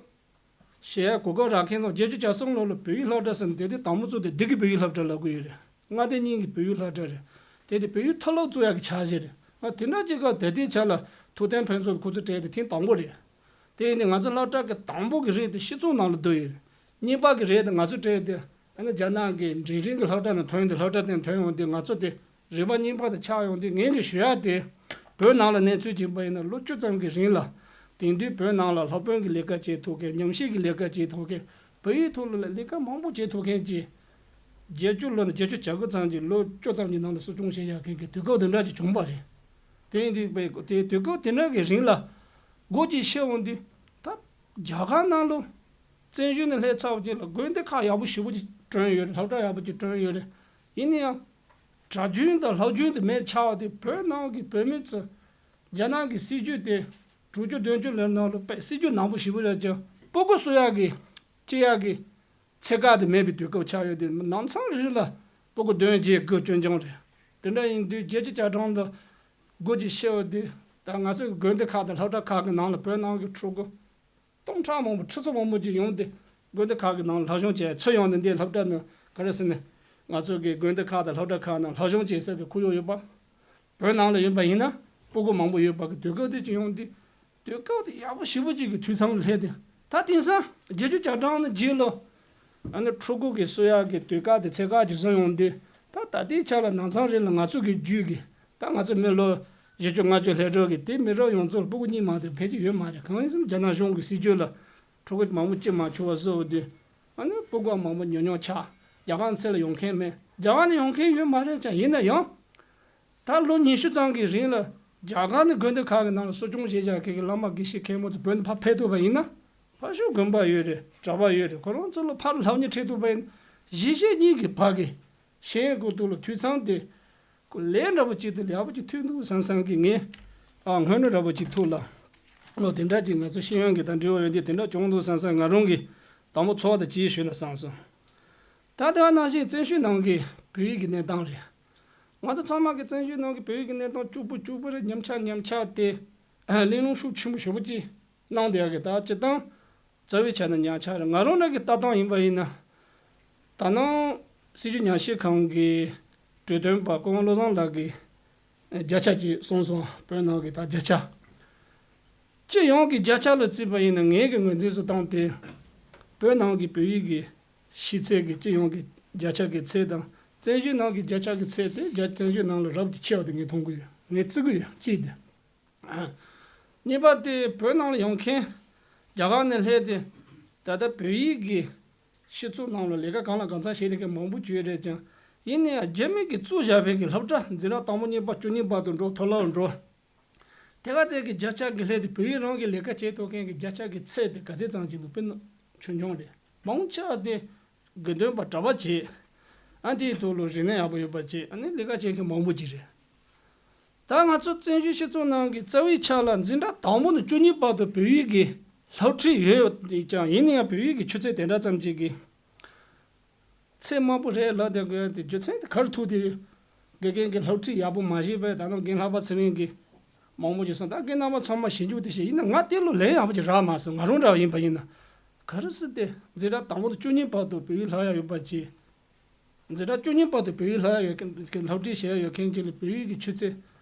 བྱེད་ཡ་གོ་སྐབས་རག་མཁན་ཚོ། བརྒྱད་ཅུ་གྱ་གསུམ་ལོ་ལ་བོད་ཡིག་སློབ་གྲྭ་ཟེར་ནས་དེ་དུས་དང་པོ་བཙུགས་ཏེ། འདི་གི་བོད་ཡིག་སློབ་གྲྭ་ལབ་གི་ཡོད་རེད། མངའ་སྡེ་གཉིས་ཀྱི་བོད་ཡིག་སློབ་གྲྭ་རེད། དེ་དུས་བོད་ཡིག་མཐོ་སློབ་བཙུགས་ཡག་གི་འཆར་གཞི་རེད། ང་དེ་འདྲ་ཅིག་ག་ད་ལྟའི་ཆ་ལ་ཐུབ་བསྟན་ཕུན་ཚོགས་ཁོ་ཚོ་གྲས་དེ་ཐེངས་དང་པོ་རེད། དེ་ཡིན་དུས་ང་ཚོ་སློབ་གྲྭ་གི་དང་པོ་གི་རིགས་དེ་སྤྱི་ཚོགས་ནང་ལ་བསྡུས་ཡོད་རེད། གཉིས་པ་གི་རིགས་དེ་ང་ཚོ་གྲས་དེ་ཨ་ནི་རྒྱ་ནག་གི་འབྲིང་རིམ་གྱི་སློབ་གྲྭ་ནང་ཐོན་ཏེ། སློབ་གྲྭ་དེ་ཐོན་ཡོང་དུས་ང་ཚོ་དེ་རིམ་པ་གཉིས་པ་དེ་ཆགས་ཡོང་དུས། ངས་གི་ཞུ་ཡག་དེ་བོད་ནང་ལ་གནས་ཚུལ་ཅིག་ཡིན་པ་ཡིན་ན་ལོ་བཅུ་ཙམ་གྱི་རིང་ལ། དེང་དུས་བོད་ནང་ལ་སློབ་དཔོན་གྱི་ལས་ཀ་བྱེད་ཐུབ་མཁན། ཉམས་ཞིབ་ཀྱི་ལས་ཀ་བྱེད་ཐུབ་མཁན། བོད་ཡིག་ཐོག་ལ་ལས་ཀ་མང་པོ་བྱེད་ཐུབ་མཁན་གྱི། བརྒྱད་ཅུ་ལོ་ནས་བརྒྱད་ཅུ་གྱ་དགུ་ཙམ་གྱི། ལོ་བཅུ་ཙམ་གྱི་ནང་ལ་གསོ་སྐྱོང་བྱེད་ཡག་མཁན་གྱི་དུས་སྐབས་དེ་འདྲ་ཅིག་བྱུང་བ་རེད། དེ་ཡིན་དུས་དེ་དུས་སྐབས་དེ་འདྲ་གི་རིང་ལ་སྒོ་ཅིག་ཕྱེ་འོང་དུས། ད་རྒྱ་གར་ནང་ལ་བཙན་བྱོལ་ནས་སླེབས་ཚར་བ་ཅིག་ལ་དགོན་སྡེ་ཁག་ཡག་པོ་ཞེ་པོ་ཅིག་བསྐྲུན་ཡོད་རེད། སློབ་གྲྭ་ཡག་པོ་ཅིག་བསྐྲུན་ཡོད་རེད། ཡིན་ན་ཡང་གྲྭ་རྒྱུན་དང་སློབ་རྒྱུན་དེ་མེད་ཆགས་པ་དེ། བོད་ནང་གི་བོད་མི་ཚོ་རྒྱ་ནག་གི་སྲིད་ཇུས་དེ་དྲུག་ཅུ་བདུན་ཅུ་ལོའི་ནང་ལ་དཔེ་སྲིད་ཇུས་ནག་པོ་ཞེ་པོ་རེད་ཀྱང་། སྤུ་གུ་གསོ་ཡག་གི་སྐྱེ་ཡག་གི་ཚད་བཀག་དེ་མེད་པའི་དུས་སྐབས་ཆགས་ཡོད་དེ། ནང་ཚང་རེ་རེ་ལ་སྤུ་གུ་བདུན་བརྒྱད་དགུ་སྐྱོན་ཅན་རེད། དེ་འདྲ་ཡིན་དུས་བརྒྱད་ཅུ་གྱ་གྲངས་ལ་སྒོ་ཅིག་ཕྱེ་བ་དེ། ད་ང་ཚོའི་དགོན་སྡེ་ཁག་དང་སློབ་གྲྭ་ཁག་གི་ནང་ལ་བོད་ནང་གི་ཕྲུ་གུ་སྟོང་ཕྲག་མང་པོ། ཁྲི་ཚོ་མང་པོ་ཅིག་ཡོང་སྟེ། དགོན་སྡེ་ཁག་གི་ནང་ལ་སློབ་སྦྱོང་བྱས། ཚུར་ཡོང་ནས་འདིའི་སློབ་གྲྭ་ནང་ག་རེ་ཟེར་ན། ང་ཚོ་གི་དགོན་སྡེ་ཁག་དང་སློབ་གྲྭ་ཁག་ནང་སློབ་སྦྱོང་བྱེད་ས་གི་ཁོར་ཡུག་ཡོད་པ། བོད་ནང་ལ་ཡིན་པ་ཡིན་ན་སྤུ་གུ་མང་པོ་ཡོད་པ་གི་དུས་སྐབས་དེ་ཅིག་ཡོང་དུས། དུས་སྐབས་དེ་ཡག་པོ་ཞེ་པོ་ཅིག་གི་དུས་མཚམས་ལ་སླེབས་ཏེ། ད་དེང་སང་བརྒྱད་ཅུ་གྱ་གྲངས་ནས་རྗེས་ལ། ཨ་ནི་ཕྲུ་གུ་གི་གསོ་ཡག་གི་དུས་སྐབས་དེ་ཚེ་སྐབས་ཅིག་བཟོ་ཡོང་དུས། ད་ད་ལྟའི་ཆ་ལ་ནང་ཚང་རེ་ལ་ང་ཚོ་གི་རྒྱུད་ཀྱི། ད་ང་ཚོ་མི་ལོ་བཞི་བཅུ་ལྔ་བཅུ་སླེབས་འགྲོ་གི་དེ་མི་རབས་ཡོངས་རྫོགས་ལ་སྤུ་གུ་གཉིས་མ་གཏོགས་ཕལ་ཆེར་ཡོད་མ་རེད། གང་ཡིན་ཟེར་ན་རྒྱ་ནག་གཞུང་གི་སྲིད་ཇུས་ལ་ཕྲུ་གུ་མང་པོ་སྐྱེ་མ་བཅུག་པ་བཟོ་བ་དུས། ཨ་ནི་སྤུ་གུ་མང་པོ་ཉུང་ཉུང་ཆགས། རྒྱ་གར་ཚེ་ལ་ཡོང་མཁན་མེད། རྒྱ་གར་ནས་ཡོང་མཁན་ཡོད་མ་རེད་ཀྱང་། ཡིན་ན་ཡང་། ད་ལོ་ཉི་ཤུ་ཙམ་གྱི་རིང་ལ་རྒྱ་གར་ནས་དགོན་སྡེ་ཁག་གི་ནང་ལ་གསོ་སྐྱོང་བྱེད་བཞག་མཁན་གྱི་བླ་མ་དགེ་བཤེས་མཁན་པོ་ཚོ་བོད་ནས་ཕར་ཕེབས་ཐུབ་པ་ཡིན་ན། ཕར་ཕྱོགས་དགོན་པ་ཡོད་རེད། གྲྭ་པ་ཡོད་རེད། ཁོ་རང་ཚོ་ལ་ཕར་སློབ་གཉེར་ཁྲིད་ཐུབ་པ་ཡིན་ན། གཞིས་བྱེས་གཉིས་ཀྱི་བར་གྱི་ཤེས་ཡོན་གྱི་ཐོག་ལ་འཐུས་ཚང་དེ། ཁོ་ལས་འདྲ་པོ་ཅིག་དེ་ལེགས་པོ་ཅིག་ཐུག་འདུག་བསམ་བསམ་གི་ངས། ཨ་སྔོན་འགྲོ་འདྲ་པོ་ཅིག་ཐུག་ལ། ཨོ་དེ་འདྲ་ཅིག་ང་ཚོ་ཤེས་ཡོན་གྱི་དང་འབྲེལ་བ་ཡོད་དུས་དེ་འདྲ་བྱུང་འདུག་བསམ་བསམ་ང་རང་གིས་དང་པོ་ཚོར་བ་དང་ཅིག་ཞུས་ན་བསམ་སོང་། ད་དེ་བ་ནང་བཞིན་བཙན་བྱོལ་ནང་གི་བོད་ཡིག་གི་གནས་སྟངས་རེད། ང་ཚོ་ཚང་མ་གི་བཙན་བྱོལ་ནང་གི་བོད་ཡིག་གི་གནས་སྟངས་སྐྱུག་པོ་སྐྱུག་པོ་རེད། ཉམས་ཆག་ཉམས་ཆག་དེ། ཨ་གླེང་སློང་ཤུགས་ཆེན་པོ་ཞེ་པོ་ཅིག་གནང་བསྡད་ཡག་གི། ད་སྤྱིར་བཏང་རྩ་བའི་ཆ་ནས་ཉམས་ཆག་རེད། ང་རང་རང་གི་ལྟ་སྟངས་ཡིན་པ་ཡིན་ན། ད་ནང་སྲིད་བྱུས་ཉམས་ཞིབ་ཁང་གི་གྲོས་སྟོན་པ་སྐུ་ངོ་བློ་བཟང་ལགས་ཀྱིས་བརྒྱ་ཆ་ཅིག་གསུངས་སོང་། བོད་ནང་གི་ད་བརྒྱ་ཆ། སྤྱི་ཡོངས་ཀྱི་བརྒྱ་ཆ་ལ་བརྩིས་པ་ཡིན་ན། ངའི་གི་ངོས་འཛིན་སུ་བཏང་སྟེ། བོད་ནང་གི་བོད་ཡིག་གི་ཤེས་ཚད་ཀྱི་སྤྱི་ཡོངས་ཀྱི་བརྒྱ་ཆ་གི་ཚད་དང་། བཙན་བྱོལ་ནང་གི་བརྒྱ་ཆ་གི་ཚད་དེ་རྒྱ་བཙན་བྱོལ་ནང་ལ་རབ་ཀྱི་ཆེ་བ་དེ་ངས་མཐོང་གི་ཡོད། ངས་བརྩི་གི་ཡོད། གཅིག་དེ། གཉིས་པ་དེ་བོད་ནང་ལ་ཡོང་མཁན། རྒྱ་གར་ནས་སླེབས་ཏེ། ད་ལྟ་བོད་ཡིག་གི་སྤྱི་ཚོགས་ནང་ལ་ལས་ཀ་གང་ལ་གང་འཚམ་བྱེད་བསྡད་མཁན་མང་པོ་ཅིག་ཡོད་རེད་ཀྱང་། ཡིན་ན་ཡང་རྒྱ་མི་གིས་བཙུགས་བཞག་པའི་གི་སློབ་གྲྭ་འཛིན་གྲྭ་དང་པོ་གཉིས་པ་བཅུ་གཉིས་བར་དུ་འགྲོ། མཐོ་སློབ་འགྲོ། དེ་ག་ཚད་ཀྱི་བརྒྱ་ཆ་གི་སླེབས་ཏེ་བོད་ཡིག་རང་གི་ལས་ཀ་བྱེད་ཐུབ་མཁན་གྱི་བརྒྱ་ཆ་གི་ཚད་དེ་ག་ཚད་ཙམ་ཅིག་འདུག་དཔེར་ན་ཆུང་ཆུང་རེད། མང་ཆེ་བ་དེ་དགེ་འདུན་པ་གྲྭ་པ་བྱས། ཨ་དེའི་ཐོག་ལ་རིག་གནས་ཡག་པོ་ཡོད་པ་བྱས། ཨ་ནི་ལས་ཀ་བྱེད་མཁན་མང་པོ་ཅིག་རེད། ད་ང་ཚོ་བཙན་བྱོལ་སྤྱི་ཚོགས་ནང་གི་རྩ་བའི་ཆ་ལ་འཛིན་གྲྭ་དང་པོ་ནས་བཅུ་གཉིས་བར་དུ་བོད་ཡིག་གི་སློབ་ཁྲིད་ཡོད་ཀྱང་། ཡིན་ན་ཡང་བོད་ཡིག་གི་ཆུ་ཚད་དེ་འདྲ་ཙམ་ཅིག་གི་ཚད་དམའ་པོ་རེད་ལབ་བསྡད་དགོས་ཡ་དེ་རྒྱུ་མཚན་དེ་ག་རེ་ཐུག་དེ། དགེ་རྒན་གྱི་སློབ་ཁྲིད་ཡག་པོ་མ་བྱས་པས། ད་ནང་རྒན་ལྷག་པ་ཚེ་རིང་གིས་མང་པོ་ཞིག་གསུངས། ད་རྒན་རྣམ་པ་ཚང་མ་ཞིབ་འཇུག་དེ་བྱས། ཡིན་ན་ང་དེ་ལོ་ལན་ཡག་པོ་ཅིག་རག་མ་སོང་། ང་རང་འདྲ་བ་ཡིན་པ་ཡིན་ན། ག་རེ་ཟེར་ཏེ་འཛིན་གྲྭ་དང་པོ་དང་བཅུ་གཉིས་བར་དུ་བོད་ཡིག་སློབ་ཡ་ཡོད་པ་ཅིག་འཛིན་གྲྭ་བཅུ་གཉིས་བར་དུ་བོད་ཡིག་སློབ་ཡ་ཡོད་མཁན་གྱི་སློབ་ཁྲིད་བྱེད་ཡ་ཡོད་མཁན་ཅིག་ལ་བོད་ཡིག་གི་ཆུ་ཚད།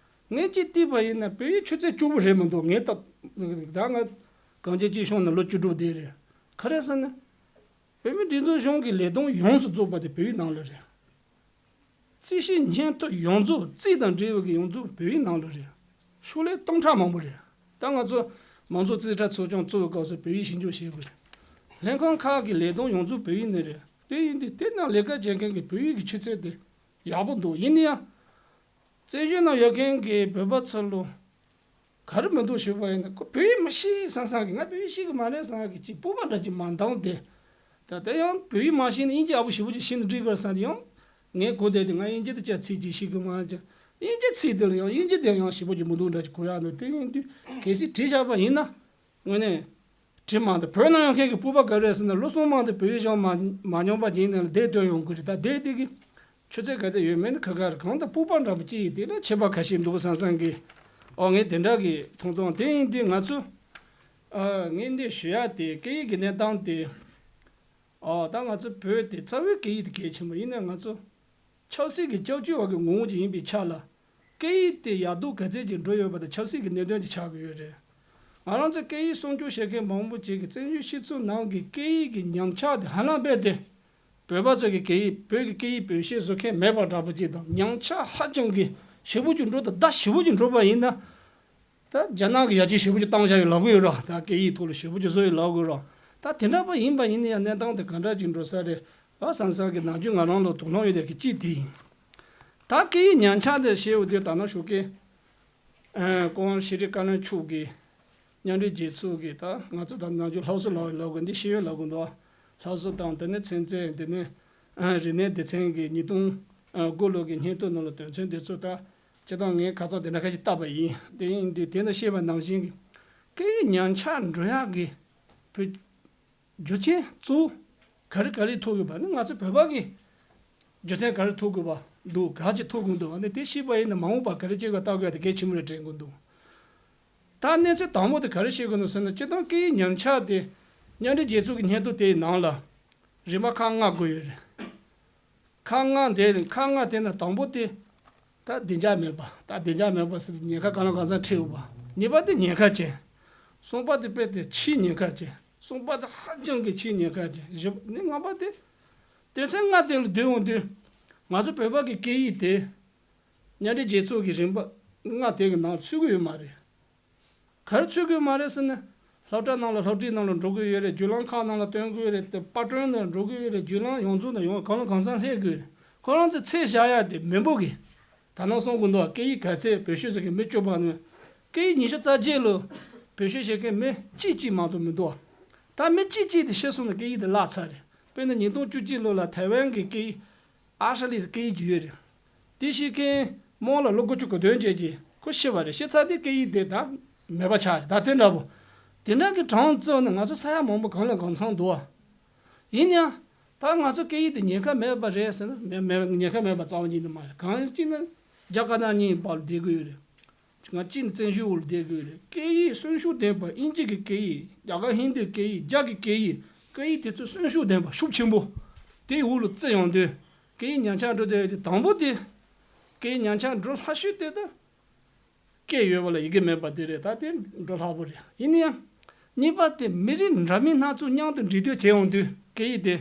ངས་ཅིག་བལྟས་པ་ཡིན་ན་བོད་ཡིག་ཆུ་ཚད་སྐྱོ་པོ་རེད་མི་འདུག་ངས་ད་ད་ང་གངས་ཅན་སྐྱིད་གཤོངས་ནས་ལོ་བཅུ་དྲུག་བསྡད་རེད། ག་རེ་ཟེར་ན། བོད་མིའི་སྒྲིག་འཛུགས་གཞུང་གི་ལས་དོན་ཡོངས་སུ་རྫོགས་པ་དེ་བོད་ཡིག་ནང་ལ་རེད། རྩིས་ཞིབ་སྙན་ཐོ་ཡོངས་རྫོགས། རྩིས་དང་འབྲེལ་བའི་གི་ཡོངས་རྫོགས་བོད་ཡིག་ནང་ལ་རེད། ཤོག་ལྷེ་སྟོང་ཕྲག་མང་པོ་རེད། ད་ང་ཚོ་མང་ཚོགས་རྩིས་ཁྲ་ཚོགས་ཆུང་བཙུགས་པའི་སྐབས་སུ་བོད་ཡིག་ཞིབ་འཇུག་བྱེད་དགོས་རེད། ལྷན་ཁང་ཁག་གི་ལས་དོན་ཡོངས་རྫོགས་བོད་ཡིག་ནས་རེད། དེ་ཡིན་དུས་དེ་ནང་ལས་ཀ་བྱེད་མཁན་གྱི་བོད་ཡིག་གི་ཆུ་ཚད་དེ་ཡག་པོ་འདུག་ཡིན་ན་ཡང་། བཙན་བྱོལ་ནང་ཡོད་མཁན་གྱི་བོད་པ་ཚོ་ལ་ག་རེ་མི་འདུག་ཞུས་པ་ཡིན་ན། ཁོ་བོད་ཡིག་མི་ཤེས་བསམ་བསམ་གི། ང་བོད་ཡིག་ཤེས་ཀྱི་མ་རེད་བསམ་གི་ཅིག་སྤོབས་པ་འདྲ་ཅིག་མ་འདང་སྟེ། ད་ལྟ་ཡང་བོད་ཡིག་མ་ཤེས་ན་དབྱིན་ཇི་ཡག་པོ་ཞེ་པོ་ཅིག་ཤེས་ན་འགྲིག་གི་རེད་བསམ་སྟེ། ཡང་ངས་གོ་བསྡད་དེ་ང་དབྱིན་ཇི་དེ་ཅག་ཚིག་ཅིག་ཤེས་ཀྱི་མ་རེད་ཀྱང་། དབྱིན་ཇི་ཚིག་དེ་ལ་ཡང་དབྱིན་ཇི་དེ་ཡང་ཞེ་པོ་ཅིག་མི་འདུག་འདྲ་ཅིག་གོ་ཡག་འདུག་དེ་ཡིན་དུས་གལ་སྲིད་བྲིས་བཞག་པ་ཡིན་ན། དངོས་གནས། བྲིས་མ་འདི་བོད་ནང་ཡོད་མཁན་གྱི་སྤོབས་པ་ག་རེ་ཟེར་ན། ལོ་གསུམ་མ་འདི་བོད་ཡིག་སྦྱང་མ་མ་མྱོང་པ་ཅིག་ཡིན་ན་ལ་དེབ་འདོན་ཡོང་གི་རེད། ད་དེབ་དེ་གི་ཆུ་ཚད་ག་ཚད་ཡོད་མེད་ནི་ཁག་ཁག་རེད། གང་ལྟར་སྤོབས་པ་འདྲ་པོ་ཅིག་ཡིན་དེ་ལ་ཁྱད་པར་ཁ་ཤས་འདུག་བསམ་བསམ་གི། ཨོ་ངས་དེ་འདྲ་གི་མཐོང་སོང་། དེ་ཡིན་དུས་ང་ཚོ་ཨ་ངས་འདི་ཞུ་ཡག་དེ་སྐད་ཡིག་གི་གནས་སྟངས་དེ། ཨོ་ད་ང་ཚོ་བོད་དེ་རྩ་བའི་སྐད་ཡིག་དེ་གལ་ཆེན་པོ་ཡིན་ན། ང་ཚོ་ཆབ་སྲིད་ཀྱི་སྐྱབས་བཅོལ་བ་གི་ངོ་བོ་ཅིག་ཡིན་པའི་ཆ་ལ། སྐད་ཡིག་དེ་ཡག་སྡུག་ག་ཚད་ཅིག་འགྲོ་ཡོད་པ་དང་ཆབ་སྲིད་ཀྱི་གནད་དོན་ཅིག་ཆགས་ཀྱི་ཡོད་རེད། ང་རང་ཚོ་སྐད་ཡིག་སྲུང་སྐྱོབ་བྱེད་མཁན་མང་པོ་ཅིག་གིས་བཙན་བྱོལ་སྤྱི་ཚོགས་ནང་གི་སྐད་ཡིག་གི་ཉམས་ཆག་དེ་ཧ་ལམ་རྦད་དེ། བོད་པ་ཚོ་གི་སྐད་ཡིག་བོད་ཀྱི་སྐད་ཡིག་བེད་སྤྱོད་བཟོ་མཁན་མེད་པ་འདྲ་པོ་ཅིག་དང་། ཉམས་ཆག་ཧ་ཅང་གི་ཞེ་པོ་ཅིག་འགྲོ་དང་ད་ཞེ་པོ་ཅིག་འགྲོ་པ་ཡིན་ན། ད་རྒྱ་ནག་གི་ཡར་རྒྱས་ཞེ་པོ་ཅིག་བཏང་བཞག་ཡོད་ལབ་ཀྱི་ཡོད་ར། ད་སྐད་ཡིག་ཐོག་ལ་ཞེ་པོ་ཅིག་བཟོ་ཡོད་ལབ་ཀྱི་ཡོད་ར། ད་དེ་འདྲ་པ་ཡིན་པ་ཡིན་ན་ཡང་གནས་སྟངས་དེ་ག་འདྲ་ཅིག་འགྲོ་ས་རེད་པ་བསམ་བསམ་གི་ནམ་རྒྱུན་ང་རང་ལ་དོགས་སློང་ཡོད་དེ་གི་གཅིག་དེ་ཡིན། ད་སྐད་ཡིག་ཉམས་ཆག་དེ་བཤད་འོ་དེ་ད་ནང་ཞོགས་ཀས། ཨ་ཁོང་ཤེས་རིག་བཀའ་བློན་མཆོག་གིས་མཉམ་འབྲེལ་རྒྱལ་ཚོགས་ཀྱི། ད་ང་ཚོ་ད་ནམ་རྒྱུན་ལྷ་བཟོ་ལབ་ལབ་དགོས། འདི་ཤེས་ཡོན་ལབ་དགོས་འདུག་ལྷ་བཟོ་དང་དེ་ནས་ཚན་རྩལ། དེ་ནས་ཨ་རིག་གནས་སྡེ་ཚན་གྱི་ཉིས་སྟོང་དགུ་ལོ་གི་སྙན་ཐོ་ནང་ལ་དོན་ཚན་འདི་ཚོ་ད་སྤྱིར་བཏང་ངས་ཁ་སང་དེ་འདྲ་ཁ་ཤས་བལྟས་པ་ཡིན། དེ་ཡིན་དུས་དེ་ནང་བཤད་པ་ནང་བཞིན་གྱི་སྐད་ཡིག་ཉམས་ཆག་འགྲོ་ཡག་གི་བོད། རྒྱུ་རྐྱེན་གཙོ་བོ་ག་རེ་ག་རེ་ཐུག་དགོས་པ་ནི། ང་ཚོ་བོད་པ་གི་རྒྱུ་མཚན་ག་རེ་ཐུག་དགོས་པ་འདུག་ག་ཅི་ཐུག་དགོས་འདུག་པ་ནི་དེ་ཤེས་པ་ཡིན་ན་མ་འོངས་པ་ག་རེ་བྱེད་དགོས་ལྟ་དགོས་ཡ་དེ་གལ་ཆེན་པོ་རེད་དྲན་དགོས་འདུག་ད་གནས་ཚུལ་དང་པོ་དེ་ག་རེ་བཤད་དགོས་ནོ་ཟེར་ན། སྤྱིར་བཏང་སྐད་ཡིག་ཉམས་ཆག་དེ་ མཉམ་འབྲེལ་རྒྱལ་ཚོགས་ཀྱི་སྙན་ཐོ་དེའི་ནང་ལ་རིམ་པ་ཁག་ལྔ་དགོས་ཡོད་རེད། ཁག་ལྔ་དེ་ཁག་ལྔ་དེ་ནི་དང་པོ་དེ་ད་བདེ་འཇགས་མེད་པ། ད་བདེ་འཇགས་མེད་པ་ཟེར་དུས་ཉེན་ཁ་གང་ལ་གང་འཚམ་འཕྲད་ཡོད་པ། གཉིས་པ་དེ་ཉེན་ཁ་ཅན། གསུམ་པ་དེ་དཔེ་དེ་ཆེས་ཉེན་ཁ་ཅན། གསུམ་པ་དེ་ཧ་ཅང་གི་ཆེས་ཉེན་ཁ་ཅན། བཞི་པ་ནི་ལྔ་པ་དེ། དོན་ཚན་ལྔ་དེ་ལ་བསྡུར་ཡོང་དུས་ང་ཚོ་བོད་པ་གི་སྐད་ཡིག་དེ་མཉམ་འབྲེལ་རྒྱལ་ཚོགས་ཀྱི་རིམ་པ་ལྔ་དེ་གི་ནང་ཚུད་ཀྱི་ཡོད་མ་རེད། ག་རེ་ཚུད་དགོས་མ་རེད་ཟེར་ན། སློབ་གྲྭ་ནང་ལ་སློབ་ཁྲིད་ནང་ལ་འགྲོ་གི་ཡོད་རེད། བརྒྱུད་ལམ་ཁག་ནང་ལ་སྟོན་གི་ཡོད་རེད་དེ། པར་སྐྲུན་ནང་འགྲོ་གི་ཡོད་རེད། བརྒྱུད་ལམ་ཡོངས་རྫོགས་ནང་ཡོང་གང་ལ་གང་འཚམ་སླེབས་དགོས་རེད། ཁོ་རང་ཚོས་ཚད་བཞག་ཡ་དེ་མི་འབོར་གི། ད་ནང་གསུང་གི་འདུག་སྐད་ཡིག་ག་ཚད་བེད་སྤྱོད་བྱེད་མཁན་མི་བཅུ་པ་ནི། སྐད་ཡིག་ཉི་ཤུ་རྩ་བརྒྱད་ལོ་བེད་སྤྱོད་བྱེད་མཁན་མི་གཅིག་གཅིག་མ་གཏོགས་མི་འདུག་ད་མི་གཅིག་གཅིག་དེ་ཤི་སོང་ན་སྐད་ཡིག་དེ་བརླག་ཚར་རེད། དཔེར་ན་ཉིས་སྟོང་བཅུ་གཅིག་ལོ་ལ་ཐའེ་ཝན་གྱི་སྐད་ཡིག་ཨ་ཧྲ་ལི་སྐད་ཡིག་ཅིག་ཡོད་རེད། དེ་ཤེས་མཁན་རྨོ་ལགས་ལོ་དགུ་བཅུ་གོ་བདུན་བྱས་ཀྱི་ཁོ་ཤི་བ་རེད། ཤི་ཚར་དེ་སྐད་ཡིག་དེ་ད་མེད་པ་ཆགས་རེད། ད་དེ་འདྲ་པོ། དེ་འདྲ་གི་གྲངས་བརྩིས་ན་ང་ཚོ་ས་ཡ་མང་པོ་གང་ལ་གང་འཚམ་འདུག་ཨ། ཡིན་ཡང་། ད་ང་ཚོ་སྐད་ཡིག་དེ་ཉེན་ཁ་མེད་པ་རེད་ཟེར་ན་མེད་མེད། ཉེན་ཁ་མེད་པ་རྩ་བ་ཉིད་དུ་མ་རེད། གང་ཡིན་ཅིག་ན་རྒྱ་དཀར་ནག་གཉིས་བར་ལ་བསྡད་དགོས་ཡོད་རེད། ང་གཅིག་ནི་བཙན་བྱོལ་འོག་ལ་བསྡད་དགོས་རེད། སྐད་ཡིག་གསོན་ཤུགས་ལྡན་པ། དབྱིན་ཇི་གི་སྐད་ཡིག་རྒྱ་གར་ཧིན་དུའི་སྐད་ཡིག་རྒྱ་གི་སྐད་ཡིག་སྐད་ཡིག་དེ་ཚོ་གསོན་ཤུགས་ལྡན་པ་ཤུགས་ཆེན་པོ་དེའི་འོག་ལ་བརྩི་ཡོང་དུས། སྐད་ཡིག་ཉམས་ཆག་འགྲོ་བསྡད་ཡོད་དུས། དང་པོ་དེ་སྐད་ཡིག་ཉམས་ཆག་འགྲོ་སླ་ཤོས་དེ་ད་སྐད་ཡོད་པ་ལ་ཡི་གེ་མེད་པ་དེ་རེད། ད་དེ་འགྲོ་སླ་པོ་རེད། ཡིན་ན་ཡང་། གཉིས་པ་དེ་མི་རིགས་འདྲ་མིན་སྣ་ཚོགས་མཉམ་དུ་འདྲེས་སྡོད་བྱས་ཡོང་དུས་སྐད་ཡིག་དེ།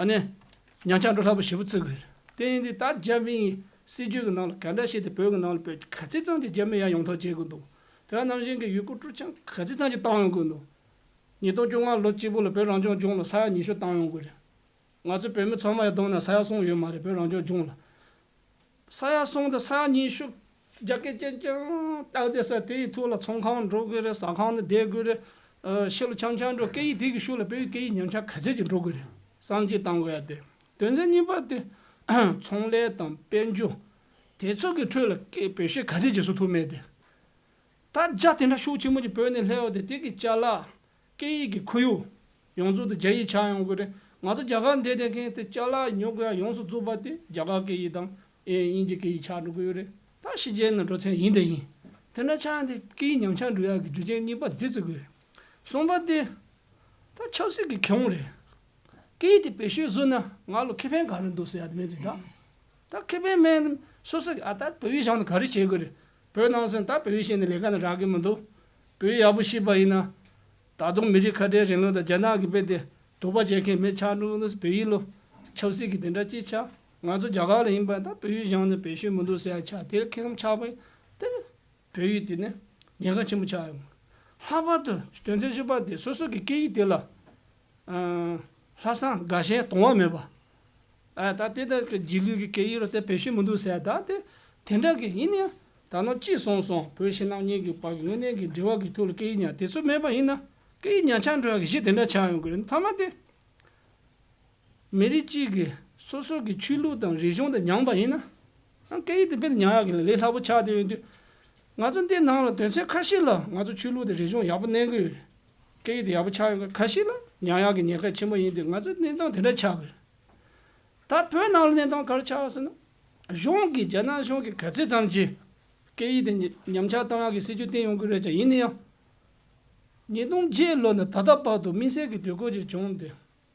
ཨ་ནི། ཉམས་ཆག་འགྲོ་སླ་པོ་ཞེ་པོ་བརྩི་དགོས་རེད། དེ་ཡིན་དུས་ད་རྒྱ་མིའི་སྲིད་ཇུས་ཀྱི་ནང་ལ་ག་འདྲ་བྱས་ཏེ་བོད་ཀྱི་ནང་ལ་བོད་ག་ཚད་ཙམ་གྱིས་རྒྱ་མི་ཡར་ཡོང་ཐབས་བྱེད་དགོས་འདུག་དེ་ནང་བཞིན་གྱི་ཡུལ་སྐོར་སྤྲོ་འཆམ་ག་ཚད་ཙམ་གྱིས་བཏང་ཡོང་དགོས་འདུག་ཉིས་སྟོང་བཅོ་ལྔ་ལོ་གཅིག་པོ་ལ་བོད་རང་སྐྱོང་ལྗོངས་ལ་ས་ཡ་ཉི་ཤུ་བཏང་ཡོང་དགོས་རེད། ང་ཚོ་བོད་མི་ཚང་མ་ཡར་བསྡོམས་ན་ས་ཡ་གསུམ་ཡོད་མ་རེད་བོད་རང་སྐྱོང་ལྗོངས་ལ། ས་ཡ་གསུམ་དང་ས་ཡ་ཉི་ཤུ། རྒྱ་སྐད་རྐྱང་རྐྱང་བཏགས་ཏེ་ས་དེ་ཡི་ཐོག་ལ་ཚོང་ཁང་འགྲོ་དགོས་རེད། ཟ་ཁང་ནང་བསྡད་དགོས་རེད། ཨ། ཕྱི་ལ་འཆམ་འཆམ་འགྲོ། སྐད་ཡིག་དེ་གི་ཤུགས་ལ་བོད་ཡིག་སྐད་ཡིག་ཉམས་ཆག་ག་ཚད་ཅིག་འགྲོ་དགོས་རེད། བསམ་གཞིག་བཏང་དགོས་ཡ་དེ། དོན་ཚན་གཉིས་པ་དེ། ཚོང་ལས་དང་དཔལ་འབྱོར། དེ་ཚོ་གི་ཁྲོད་ལ་སྐད་བེད་སྤྱོད་ག་ཚད་ཅིག་བཟོ་ཐུབ་མེད་དེ། ད་རྒྱ་དེ་འདྲ་ཤུགས་ཆེན་པོ་ཅིག་བོད་ནས་སླེབས་པ་དེ་དེ་གི་ཅ་ལག་སྐད་ཡིག་གི་ཁོར་ཡུག་ཡོངས་རྫོགས་དེ་རྒྱ་ཡིག་ཆགས་ཡོང་གི་རེད། ང་ཚོ་རྒྱ་གར་འདིར་བསྡད་མཁན་དེ་ཅ་ལག་ཉོ་དགོས་ཡ་ཡོངས་སུ་རྫོགས་པ་དེ་རྒྱ་གར་སྐད་ཡིག་དང་ཨེ་དབྱིན་ཇི་སྐད་ཡིག་ཆགས་འགྲོ་གི་ཡོད་རེད། ད་ཕྱི་རྒྱལ་ནང་འགྲོ་མཚམས་ཡིན་དང་ཡིན། དེ་འདྲ་ཆགས་ཡ་དེ་སྐད་ཡིག་ཉམས་ཆག་འགྲོ་ཡ་གི་རྒྱུ་རྐྱེན་གཉིས་པ་དེ་བརྩི་དགོས་རེད། གསུམ་པ་དེ། ད་ཆབ་སྲིད་ཀྱི་ཁེ་དབང་རེད། སྐད་ཡིག་དེ་བེད་སྤྱོད་བཟོས་ན་ང་ལ་ཁེ་ཕན་ག་རེ་འདུག་ཟེར་ཡ་དེ་མེད་ཟིག་ད། ད་ཁེ་ཕན་མེད་ན་སོ་སོ་གི་ཨ་ད་བོད་ཡིག་སྦྱངས་ནས་ག་རེ་བྱེད་དགོས་རེད། བོད་ནང་སོང་ད་བོད་ཡིག་ཤེས་ནས་ལས་ཀ་ནི་རག་གི་མི་འདུག་བོད་ཡིག་ཡག་པོ་ཤེས་པ་ཡིན་ན། ད་དུང་མི་རིགས་ཁ་བྲལ་རིང་ལུགས་དང་རྒྱ་ནག་གི་དཔེ་དེ་དོགས་པ་བྱེད་མཁན་མི་ཆགས་འགྲོ་གི་འདུག་བོད་ཡིག་ལོ། ཆབ་སྲིད་ཀྱི་དེ་འདྲ་ཅིག་ཆགས། ང་ཚོ་རྒྱ་གར་ལ་ཡིན་པ་ད་བོད་ཡིག་སྦྱངས་ནས་བེད་སྤྱོད་མི་འདུག་ཟེར་ཡ་ཆགས་དེ་ཁེ་ཕན་ཆགས་པ་ཡིན་དེ། བོད་ཡིག་དེ་ནི་ཉེན་ཁ་ཆེན་པོ་ཆགས་ཡོང་། ལྷག་པར་དུ་དོན་ཚན་བཞི་པ་དེ་སོ་སོ་གི་སྐད་ཡིག་དེ་ལ། ཨ། ལྷག་བསམ་དགའ་ཞེན་དང་བ་མེད་པ། ཨ། ད་དེ་ལྟར་གྱི་རྗེས་ལུས་ཀྱི་སྐད་ཡིག་ལ་དེ་བེད་སྤྱོད་མི་འདུག་ཟེར་ད་དེ་དེ་འདྲ་གི་ཡིན་ཡང་ད་ནང་གཅིག་སོང་སོང་བོད་ཕྱི་ནང་གཉིས་ཀྱི་བར་གྱི་དངོས་གནས་ཀྱི་འབྲེལ་བ་གི་ཐོག་ལ་སྐད་ཡིག་ཉམས་དེ་ཚོ་མེད་པ་ཡིན་ན་སྐད་ཡིག་ཉམས་ཆག་འགྲོ་ཡ་གི་གཞི་དེ་འདྲ་ཆགས་ཡོང་གི་རེད། མཐའ་མ་དེ། མི་རིགས་གཅིག་གིས་སོ་སོ་གི་ཆོས་ལུགས་དང་རིག་གཞུང་དེ་ཉམས་པ་ཡིན་ན། སྐད་ཡིག་དེ་དཔེ་ཉམས་ཡག་གི་ལས་སླ་པོ་ཆགས་བསྡད་ཡོད་དུས། ང་ཚོ་འདི་ནང་ལ་དོན་ཚན་ཁ་ཤས་ལ་ང་ཚོ་ཆོས་ལུགས་དང་རིག་གཞུང་ཡག་པོ་གནས་ཀྱི་ཡོད་རེད། སྐད་ཡིག་དེ་ཡག་པོ་ཆགས་ཡོད་གི་ཁ་ཤས་ལ་ཉམས་ཡག་གི་ཉེན་ཁ་ཆེན་པོ་ཡིན་དུས་ང་ཚོ་གནས་སྟངས་དེ་འདྲ་ཆགས་ཀྱི་རེད། ད་བོད་ནང་ལ་གནས་སྟངས་ག་རེ་ཆགས་ཟེར་ན། གཞུང་གིས་རྒྱ་ནག་གཞུང་གིས་ག་ཚད་ཙམ་གྱིས་སྐད་ཡིག་དེ་ཉམས་ཆག་བཏང་ཡག་གི་སྲིད་ཇུས་བཏིང་ཡོང་གི་རེད་ཀྱང་ཡིན་ན་ཡང་། ཉིས་སྟོང་བརྒྱད་ལོ་ནས་ད་ལྟ་བར་དུ་དམིགས་བསལ་གྱི་དུས་འཁོར་ཅིག་བྱུང་སྟེ།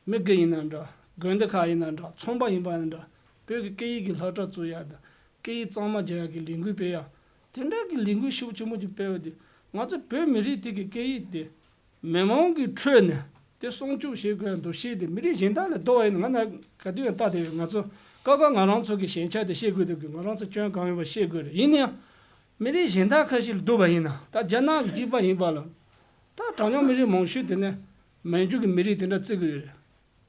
མི་སྒེར་ཡིན་ན་འདྲ། དགོན་སྡེ་ཁག་ཡིན་ན་འདྲ། ཚོང་པ་ཡིན་པ་ཡིན་ན་འདྲ། བོད་ཀྱི་སྐད་ཡིག་གི་སློབ་གྲྭ་བཙུགས་ཡག་དང་། སྐད་ཡིག་གཙང་མ་རྒྱག་ཡག་གི་ལས་འགུལ་སྤེལ་ཡག་དེ་འདྲ་གི་ལས་འགུལ་ཤུགས་ཆེན་པོ་ཅིག་སྤེལ་བ་དེ། ང་ཚོ་བོད་མི་རིགས་དེ་གི་སྐད་ཡིག་དེ། མི་མང་གི་ཁྲོད་ནས་དེ་སྲུང་སྐྱོབ་བྱེད་དགོས་ཡག་འདུ་ཤེས་དེ་མི་རིགས་གཞན་དག་ལས་ལྡོག་པ་ཡིན་ན་ང་ན་ག་དུས་ཡང་ལྟ་དེ་ཡོད། ང་ཚོ་ཀ་ཀ་ང་རང་ཚོ་གི་ཞན་ཆ་དེ་ཤེས་དགོས་འདུག་གི། ང་རང་ཚོ་སྐྱོན་གང་ཡོད་པ་ཤེས་དགོས་རེད། ཡིན་ན་ཡང་། མི་རིགས་གཞན་དག་ཁ་ཤས་ལ་བསྡུར་བ་ཡིན་ན། ད་རྒྱ་ནག་གི་གཅིག་པ་ཡིན་པ་ལ། ད་གྲངས་ཉུང་མི་རིགས་མང་ཤོས་དེ་ནི་མན་ཇུ་གི་མི་རིགས་དེ་འདྲ་བརྩི་གི་ཡོད་རེད།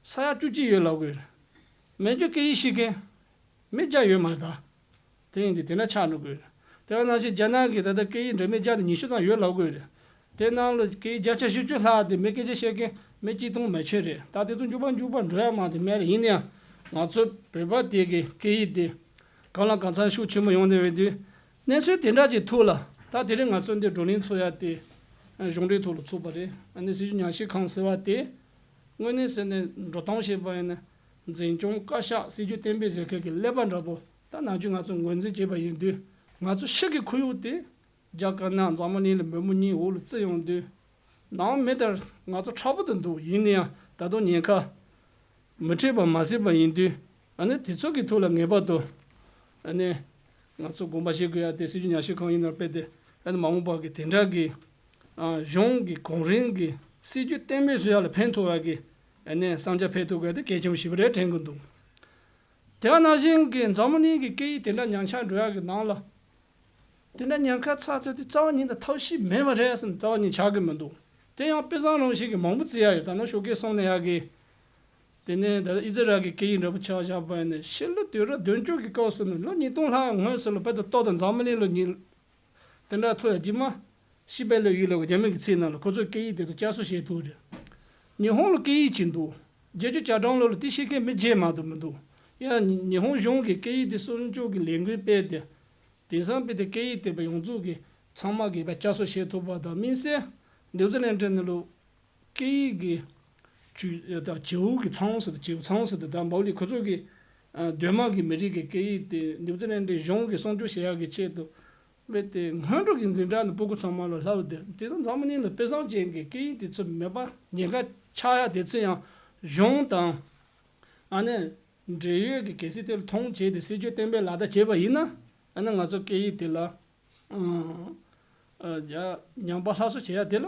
ས་ཡ་བཅུ་གཅིག་ཡོད་ལབ་གི་ཡོད་རེད། མན་ཇུ་སྐད་ཡིག་ཤེས་མཁན་མི་བརྒྱ་ཡོད་མ་རེད་ད། དེ་ཡིན་དུས་དེ་འདྲ་ཆགས་འགྲོ་གི་ཡོད་རེད། དེ་བ་ནང་བཞིན་རྒྱ་ནག་གི་ད་ལྟ་སྐད་ཡིག་འདྲ་མིན་བརྒྱ་དང་ཉི་ཤུ་ཙམ་ཡོད་ལབ་གི་ཡོད་རེད། དེ་ནང་ལ་སྐད་ཡིག་བརྒྱ་ཆ་བཞི་བཅུ་ལྷག་དེ་མི་སྐད་ཆ་བཤད་མཁན་མི་གཅིག་སྟོང་མ་ཆོད་རེད། ད་དེ་ཚོ་མགྱོགས་པ་མགྱོགས་པ་འགྲོ་ཡ་མ་དེ་མེད་རེད། ཡིན་ན་ཡང་ང་ཚོ་བོད་པ་དེ་གི་སྐད་ཡིག་དེ། གང་ལ་གང་འཚམ་ཤུགས་ཆེན་པོ་ཡོང་བསྡད་ཡོད་དུས། གནས་ཚུལ་དེ་འདྲ་གྱི་ཐོག་ལ་ད་དེ་རིང་ང་ཚོ་འདི་བགྲོ་གླེང་ཚོགས་ཡ་དེ་གཞུང་འབྲེལ་ཐོག་ལ་ཚོགས་པ་རེད། ཨ་ནི་སྲིད་བྱུས་ཉམས་ཞིབ་ཁང་ཟེར་བ་དེ་དངོས་གནས་ཟེར་ནས་འགྲོ་སྟངས་བཤད་པ་ཡིན་ན་འཛིན་སྐྱོང་བཀའ་ཤག་སྲིད་བྱུས་གཏན་འབེབས་ཟེར་མཁན་གྱི་ཀླད་པ་འདྲ་པོ་ད་ནམ་རྒྱུན་ང་ཚོ་ངོས་འཛིན་བྱས་པ་ཡིན་དུས། ང་ཚོ་ཕྱི་གི་ཁོར་ཡུག་དེ་རྒྱ་དཀར་ནག་འཛམ་བུ་གླིང་ལ་འབུམ་པོ་གཉིས་འོག་ལ་བརྩི་ཡོང་དུས། ནང་མི་དང་ང་ཚོ་ཕྲག་པོ་དུ་འདུག་ཡིན་ན་ཡང་ད་དུང་ཉེན་ཁ་མི་འཕྲད་པ་མ་སྲིད་པ་ཡིན་དུས། ཨ་ནི་དེ་ཚོ་གི་ཐོག་ལ་ངེས་པར་དུ་ཨ་ནི་ང་ཚོ་དགོངས་པ་བཞེས་དགོས་ཡ་དེ། སྲིད་བྱུས་ཉམས་ཞིབ་ཁང་ཡིན་ན་དཔེ་དེ་ཨ་ནི་མ་འོངས་པ་གི་དེ་འདྲ་གི་ཨ་གཞུང་གི་གོང་རིམ་གི་སྲིད་ཇུས་གཏན་འབེབས་བཟོ་ཡ་ལ་ཕན་ཐོགས་ཡ་གི་ཨ་ནི་བསམ་འཆར་ཕེབས་ཐུབ་དགོས་དེ་གལ་ཆེན་པོ་ཞེ་པོ་རེད་དྲན་གི་འདུག་དེ་ག་ནང་བཞིན་གྱི་འཛམ་བུ་གླིང་གི་སྐད་ཡིག་དེ་འདྲ་ཉམས་ཆག་འགྲོ་ཡག་གི་ནང་ལ། དེ་འདྲ་ཉེན་ཁ་ཚ་ཚོད་དུས་རྩ་བ་ཉིད་དུ་ཐབས་ཤེས་མེད་པ་རེད་ཟེར་ན་རྩ་བ་ཉིད་ཆགས་ཀྱི་མི་འདུག་དེ་ཡང་དཔེ་བཟང་རང་བཞིན་གྱི་མང་པོ་བརྩི་ཡ་ཡོད། ད་ནང་ཞོགས་ཀས་གསུངས་ནས་ཡག་གི། དེ་ནས་ད་ཨི་ཛི་རལ་གྱི་སྐད་ཡིག་འདྲ་པོ་ཆ་བཞག་པ་ཡིན་ན། ཕྱི་ལོ་དུས་རབས་བདུན་ཅུ་གི་སྐབས་སུ་ནི་ལོ་ཉིས་སྟོང་ལྷག་སྔོན་སུ་ལ་དཔེ་དེ་ཏོག་དང་འཛམ་བུ་གླིང་ལོ་ཉིས། དེ་འདྲ་ཐོ་ཡ་རྗེས་མ་ཤི་པའི་ལོ་ཡུལ་ལ་རྒྱ་མི་གི་ཚིག་ནང་ལ་ཁོ་ཚོས་སྐད་ཡིག་དེ་ཚོ་བསྐྱར་གསོ་བྱེད་ཐུབ་རེད། ཉི་ཧོང་ལ་སྐད་ཡིག་ཅིག་འདུག་བརྒྱད་ཅུ་གྱ་གྲངས་ལོ་ལ་དེ་ཤེས་མཁན་མི་རྗེས་མ་གཏོགས་མི་འདུག་ཡང་ཉི་ཉི་ཧོང་གཞུང་གི་སྐད་ཡིག་དེ་སྲུང་སྐྱོབ་ཀྱི་ལས་འགུལ་སྤེལ་ཏེ། དེང་སང་དཔེ་དེ་སྐད་ཡིག་དེ་བ་ཡོངས་རྫོགས་ཀྱི་ཚང་མ་གིས་བ་བསྐྱར་གསོ་བྱེད་ཐུབ་པ་དང་། དམིགས་བསལ་ནིའུ་ཛི་ལན་ཌི་ནང་ལོ་སྐད་ཡིག་གི་ཇུས་དང་བྱེའུ་གི་ཚང་ཟེར་ཏེ། བྱེའུ་ཚང་ཟེར་ཏེ། ད་མའོ་ལི་ཁོ་ཚོ་གི་ཨ་གདོད་མ་གི་མི་རིགས་ཀྱི་སྐད་ཡིག་དེ་ནིའུ་ཛི་ལན་ཌི་གཞུང་གིས་སྲུང་སྐྱོབ་བྱེད་ཡག་གི་ཆེད་དུ། དཔེ་དེ་སྔོན་འགྲོ་གི་འཛིན་གྲྭ་ནས་སྤུ་གུ་ཚང་མ་ལ་ལྷབ་སྟེ། དེ་ཚོ་འཛམ་བུ་གླིང་ལ་དཔེ་བཟང་ཅན་གྱི་སྐད་ཡིག་དེ་ཚོ་མེད་པ་ཉེན་ཁ་ཆགས་ཡ་དེ་ཚོ་ཡང་གཞུང་དང་ཨ་ནི་འབྲེལ་ཡོད་ཀྱི་གལ་སྲིད་དེ་ལ་མཐོང་བྱས་ཏེ་སྲིད་ཇུས་གཏན་འབེབས་ལག་བསྟར་བྱས་པ་ཡིན་ན། ཨ་ནི་ང་ཚོ་སྐད་ཡིག་དེ་ལ་ཨ་ཨ་ཡ་ཉམས་པ་སླར་གསོ་བྱེད་ཡ་དེ་ལ།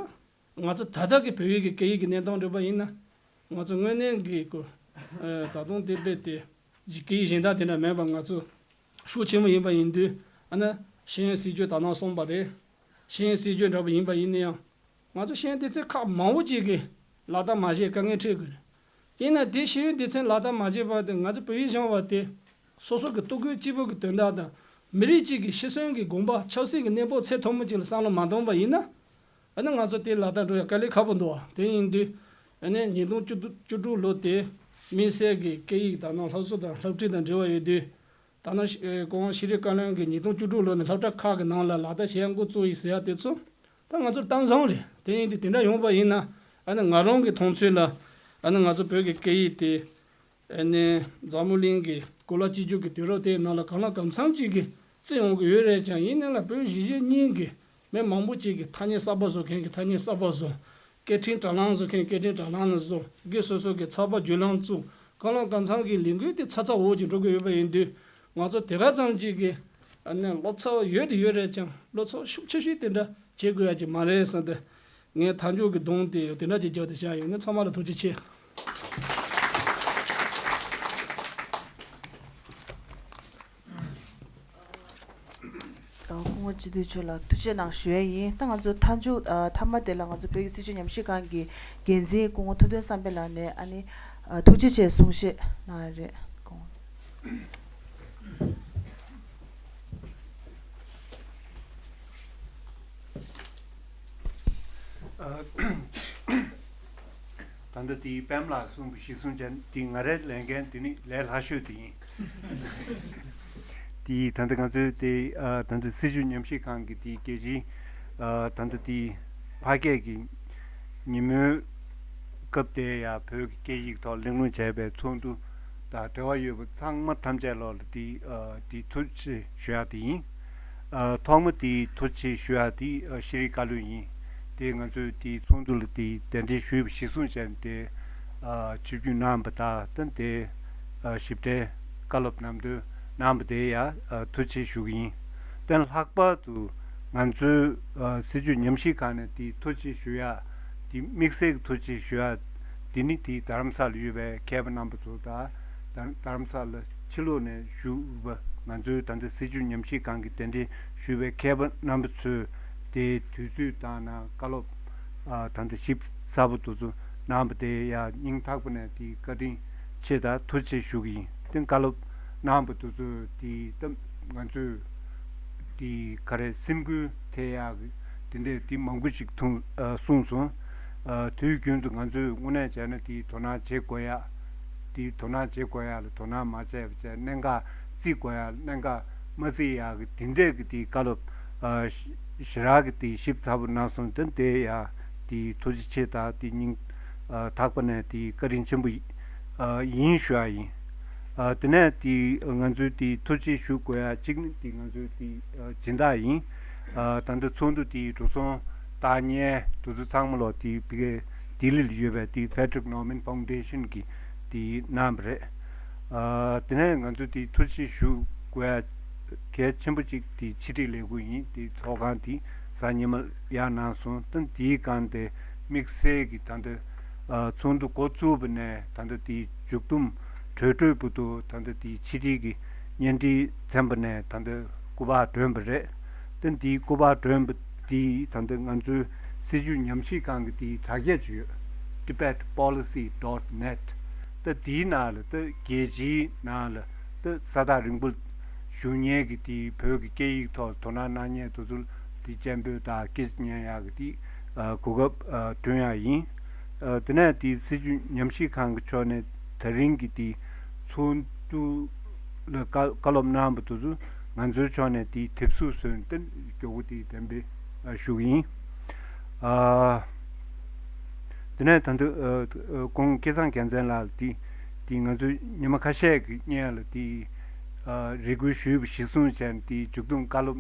ང་ཚོ་ད་ལྟ་གི་བོད་ཡིག་གི་སྐད་ཡིག་གི་གནས་སྟངས་འགྲོ་པ་ཡིན་ན། ང་ཚོ་དངོས་གནས་ཀྱི་གོ་ཨ་ད་དུང་དེ་རྦད་དེ་སྐད་ཡིག་གཞན་དག་དེ་འདྲ་མེད་པ། ང་ཚོ་ཤུགས་ཆེན་པོ་ཡིན་པ་ཡིན་དུས། ཨ་ནི་ཤེས་ཡོན་སྲིད་ཇུས་ད་ནང་གསུངས་པ་རེད། ཤེས་ཡོན་སྲིད་ཇུས་འདྲ་པོ་ཡིན་པ་ཡིན་ན་ཡང་། ང་ཚོ་ཤེས་ཡོན་སྡེ་ཚན་ཁག་མང་པོ་ཅིག་གིས་ལག་བསྟར་མ་བྱས་དཀའ་ངལ་འཕྲད་དགོས་རེད། ཡིན་ན་དེ་ཤེས་ཡོན་སྡེ་ཚན་ལག་བསྟར་མ་བྱས་པ་དེ། ང་ཚོ་བོད་ཡིག་སྦྱང་བ་དེ་སོ་སོ་གི་ལྟོ་གོས་གཅིག་པུ་གི་དོན་དག་དང་། མི་རིགས་གཅིག་གི་ཤི་གསོན་གྱི་དགོངས་པ། ཆབ་སྲིད་ཀྱི་གནས་བབ་ཚད་མཐོན་པོ་ཅིག་ལ་བསམ་བློ་མ་གཏོང་པ་ཡིན་ན། ཨ་ནི་ང་ཚོ་དེ་ལག་བསྟར་འགྲོ་ཡ་དཀའ་ལས་ཁག་པོ་འདུག་བ། དེ་ཡིན་དུས་ཨ་ནི་ཉིས་སྟོང་བཅུ་དྲུག་ལོ་དེ་དམིགས་བསལ་གྱི་སྐད་ཡིག་དང་ནང་སློབ་གསོ་དང་སློབ་ཁྲིད་དང་འབྲེལ་བ་ཡོད་དུས། ད་ནང་ཤི་ཨེ་ཁོང་ཤེས་རིག་བཀའ་བློན་གྱིས་ཉིས་སྟོང་བཅུ་དྲུག་ལོ་ནས་སློབ་གྲྭ་ཁག་གི་ནང་ལ་ལག་བསྟར་བྱེད་ཡ་འགོ་བཙུགས་ཡིན་ཟེར་ཡ་དེ་ཚོ་ད་ང་ཚོར་གཏམ་བཟང་རེད། དེ་ཡིན་དུས་དེ་འདྲ་ཡོང་པ་ཡིན་ན། ཨ་ནི་ང་རང་གི་མཐོང་ཚུལ་ལ། ཨ་ནི་ང་ཚོ་བོད་ཀྱི་སྐད་ཡིག་དེ་ཨ་ནི་འཛམ་བུ་གླིང་གི་གོ་ལ་གཅིག་གྱུར་གྱི་དུས་རབས་དེའི་ནང་ལ་གང་ལ་གང་འཚམ་ཅིག་གིས་བརྩི་ཡོང་གི་ཡོད་རེད་ཀྱང་། ཡིན་ནའི་ལ་བོད་གཞིས་བྱེས་གཉིས་ཀྱི་མི་མང་པོ་ཅིག་གིས་ཐ་སྙད་གསར་པ་བཟོ་མཁན་གྱིས་ཐ་སྙད་གསར་པ་བཟོ། སྐད་འཕྲིན་དྲ་ལམ་བཟོ་མཁན་སྐད་འཕྲིན་དྲ་ལམ་ནང་བཟོ། སྒེར་སོ་སོ་གི་ཚགས་པར་བརྒྱུད་ལམ་བཙུགས། གང་ལ་གང་འཚམ་གྱི་ལས་འགུལ་དེ་ཚ་ཚ་འུར་འུར་གྱིས་འགྲོ་གི་ཡོད་པ་ཡིན་དུས། ང་ཚོ་དེ་ག་ཙམ་ཅིག་གིས་ཨ་ནི་བློ་འཚབ་ཡོད་དེ་ཡོད་རེད་ཀྱང་། བློ་འཚབ་ཤུགས་ཆེ་ཤོས་དེ་འདྲ་བྱེད་དགོས་ཡ་ཅིག་མ་རེད་བསམ་སྟེ། ངས་མཐའ་མཇུག་གི་གདོང་དེ་དེ་འདྲ་ཅིག་རྒྱག་སྟེ་བཞག་ཡོད། ངས་ཚང་མ་ལ་ཐུགས་རྗེ་ཆེ། སྐུ་ངོ་སྤྱི་འཐུས་མཆོག་ལ་ཐུགས་རྗེ་གནང་ཞུ་ཡས་ཡིན། ད་ང་ཚོ་མཐའ་མཇུག་ཨ་མཐའ་མ་དེ་ལ་ང་ཚོ་བོད་ཀྱི་སྲིད་བྱུས་ཉམས་ཞིབ་ཁང་གི་འགན་འཛིན་སྐུ་ངོ་ཐུབ་བསྟན་བསམ་འཕེལ་ལགས་ནས་ཨ་ནི་ཨ་ཐུགས་རྗེ་ཆེ་གསུང་བཤད་གནང་ཡ་རེད། སྐུ་ངོ། ཨ། ད་ལྟ་དེའི་པདྨ་ལགས་གསུངས་པའི་གཞི་བཟུང་བྱས་ན། དེ་ང་རའི་ལས་འགན་དེ་ནི་ལས་སླ་ཤོས་དེ་ཡིན། དེ་ད་ལྟ་ང་ཚོའི་དེ་ཨ་ད་ལྟ་སྲིད་བྱུས་ཉམས་ཞིབ་ཁང་གི་དེའི་རྒྱལ་སྤྱིའི་ཨ་ད་ལྟ་དེའི་ཕ་སྐད་ཀྱི་ཉིན་མོའི་སྐབས་དེ་ཡང་བོད་ཀྱི་སྐད་ཡིག་ཐོག་གླེང་སློང་བྱས་པའི་ཚོགས་འདུ་དང་འབྲེལ་བ་ཡོད་པ་ཚང་མ་ཐམས་ཅད་ལོག་ལ་དེ་ཨ་དེ་ཐུགས་རྗེ་ཆེ་ཞུ་ཡག་དེ་ཡིན། ཨ་ཐོག་མ་དེ་ཐུགས་རྗེ་ཆེ་ཞུ་ཡག་དེ་ཨ་ཤེས་རིག་བཀའ་བློན་ཡིན། དེ་ང་ཚོས་དེ་ཚོགས་འདུ་ལ་དེ་གདན་འདྲེན་ཞུས་པ་གཞི་བཟུང་བྱས་ནས་དེ་ཨ་ཆིབས་བསྒྱུར་གནང་བ་དང་། ད་དེ་ཨ་ཞིབ་ཕྲའི་བཀའ་སློབ་ནན་ཏན་གནང་བ་དེ་ཡང་ཨ་ཐུགས་རྗེ་ཆེ་ཞུ་གི་ཡིན། དེ་ལྷག་པར་དུ་ང་ཚོའི་ཨ་སྲིད་བྱུས་ཉམས་ཞིབ་ཁང་ནས་དེ་ཐུགས་རྗེ་ཆེ་ཞུ་ཡག་དེ། དམིགས་བསལ་གྱི་ཐུགས་རྗེ་ཆེ་ཞུ་ཡག་དེ་ནི་དེ་རྡ་རམ་ས་ལ་ཡོད་པའི་མཁས་པ་རྣམ་པ་ཚོ་དང་། རྡ་རྡ་རམ་ས་ལ་ཕྱི་ལོགས་ནས་བཞུགས་པ་ང་ཚོའི་ད་ལྟ་སྲིད་བྱུས་ཉམས་ཞིབ་ཁང་གི་གདན་འདྲེན་ཞུས་པའི་མཁས་པ་རྣམ་པ་ཚོས་དེ་དུས་ཚོད་བཏང་ནས་བཀའ་སློབ་ཨ་ད་ལྟ་ཞིབ་ཚགས་པོ་དེ་ཚོ་གནང་བ་དེ་ཡང་སྙིང་ཐག་པ་ནས་དེ་བཀའ་དྲིན་ཆེ་དང་ཐུགས་རྗེ་ཆེ་ཞུ་གི་ཡིན། དེ་བཀའ་སློབ་གནང་བ་དེ་ཚོ་དེ་ད་ང་ཚོས་དེ་ག་རེ་སེམས་འགུལ་ཐེབས་ཡག་གི་དེ་འདྲས་དེ་མང་པོ་ཞིག་ཐུང་ཨ་གསུངས་སོང་། ཨ་དུས་རྒྱུན་དུ་ང་ཚོས་དངོས་གནས་བྱས་ན་དེ་དོ་སྣང་བྱེད་དགོས་ཡག་དེ་དོ་སྣང་བྱེད་དགོས་ཡག་ལ་དོ་སྣང་མ་བྱས་པ་བྱས། གནད་འགག་བརྩི་དགོས་ཡག་གནད་འགག་མ་བརྩི་ཡག་གི་དེ་འདྲས་ཀྱི་དེ་བཀའ་སློབ་ཨ་ཞི་ཞི་རག་གི་དེ་ཞིབ་ཚགས་པོ་གནང་སོང་། དེ་དེ་ཡང་དེ་ཐུགས་རྗེ་ཆེ་དང་དེ་སྙིང་ཨ་ཐག་པ་ནས་དེ་བཀའ་དྲིན་ཆེན་པོ་ཨ་ཡིན་ཞུ་ཡག་ཡིན། ཨ་དེ་ནས་དེ་ང་ཚོའི་དེ་ཐུགས་རྗེ་ཞུ་དགོས་ཡག་གཅིག་ནི་དེ་ང་ཚོའི་དེ་ཨ་སྦྱིན་བདག་ཡིན། ཨ་ད་ལྟ་ཚོགས་འདུ་དེ་འགྲོ་སོང་ བརྟག་གཉེར་དེ་ཚོ་ཚང་མ་ལོག་དེ་བི་གའི་ལྡི་ལི་ལ་ཡོད་པའི་དེ་Frederick Norman Foundation གིས་དེ་གནང་བ་རེད། ཨ་དེ་ནས་ང་ཚོས་དེ་ཐུགས་རྗེ་ཆེ་ཞུ་དགོས་ཡ་གལ་ཆེན་པོ་གཅིག་དེ་ཕྱི་དྲིལ་ལས་ཁུངས་ཡིན། དེ་ཚོགས་ཁང་དེ་གཟའ་ཉི་མ་ལ་ཡར་གནང་སོང་། ད་དེའི་སྒང་དེ་དམིགས་བསལ་གྱི་ད་ལྟ་ཨ་ཚོགས་འདུ་འགོ་བཙུགས་པ་ནས་ད་ལྟ་དེ་མཇུག་བསྡོམས་གྲོལ་གྲོལ་བར་དུ་ད་ལྟ་དེ་ཕྱི་དྲིལ་གྱི་བརྙན་འཕྲིན་ཚན་པ་ནས་ད་ལྟ་སྐུ་པར་བསྒྲོན་པ་རེད། ད་དེའི་སྐུ་པར་བསྒྲོན་པ་དེ་ད་ལྟ་ང་ཚོའི་སྲིད་བྱུས་ཉམས་ཞིབ་ཁང་གི་དེའི་དྲ་རྒྱ་ཅིག་ཡོད། Tibet Policy dot net། ད་དེའི་ནང་ལ་ད་རྒྱལ་སྤྱིའི་ནང་ལ་ད་ས་ཐག་རིང་པོ་བཞུགས་མཁན་གྱི་དེའི་བོད་ཀྱི་སྐད་ཡིག་ཐོག་དོ་སྣང་གནང་མཁན་དེ་ཚོ་དེ་སྤྱན་འབུལ་དང་སྐད་ཆ་ཉན་ཡག་གི་དེ་ཨ་གོ་སྐབས་ཨ་བསྐྲུན་ཡག་ཡིན། ཨ་དེ་ནས་དེ་སྲིད་བྱུས་ཉམས་ཞིབ་ཁང་གི་ཕྱོགས་ནས་ད་རིང་གི་དེ་ཚོགས་འདུ་ལ་བཀའ་བཀའ་སློབ་གནང་བ་དེ་ཚོ་ང་ཚོའི་ཕྱོགས་ནས་དེ་དེབ་གཟུགས་བཟོས་ཏེ་མགྱོགས་པོ་དེ་གདན་འདྲེན་ཞུ་གི་ཡིན། ཨ་དེ་ནས་ད་དུང་ཨ་ཨ་ཁོང་སྐལ་བཟང་རྒྱལ་མཚན་ལགས་དེ་དེ་ང་ཚོའི་ཉི་མ་ཁ་ཤས་ཀྱི་སྔོན་ལ་དེ་ཨ་རེ་སྐུལ་ཞུས་པ་གཞིར་བཟུང་བྱས་ནས་དེ་མཇུག་བསྡོམས་བཀའ་སློབ་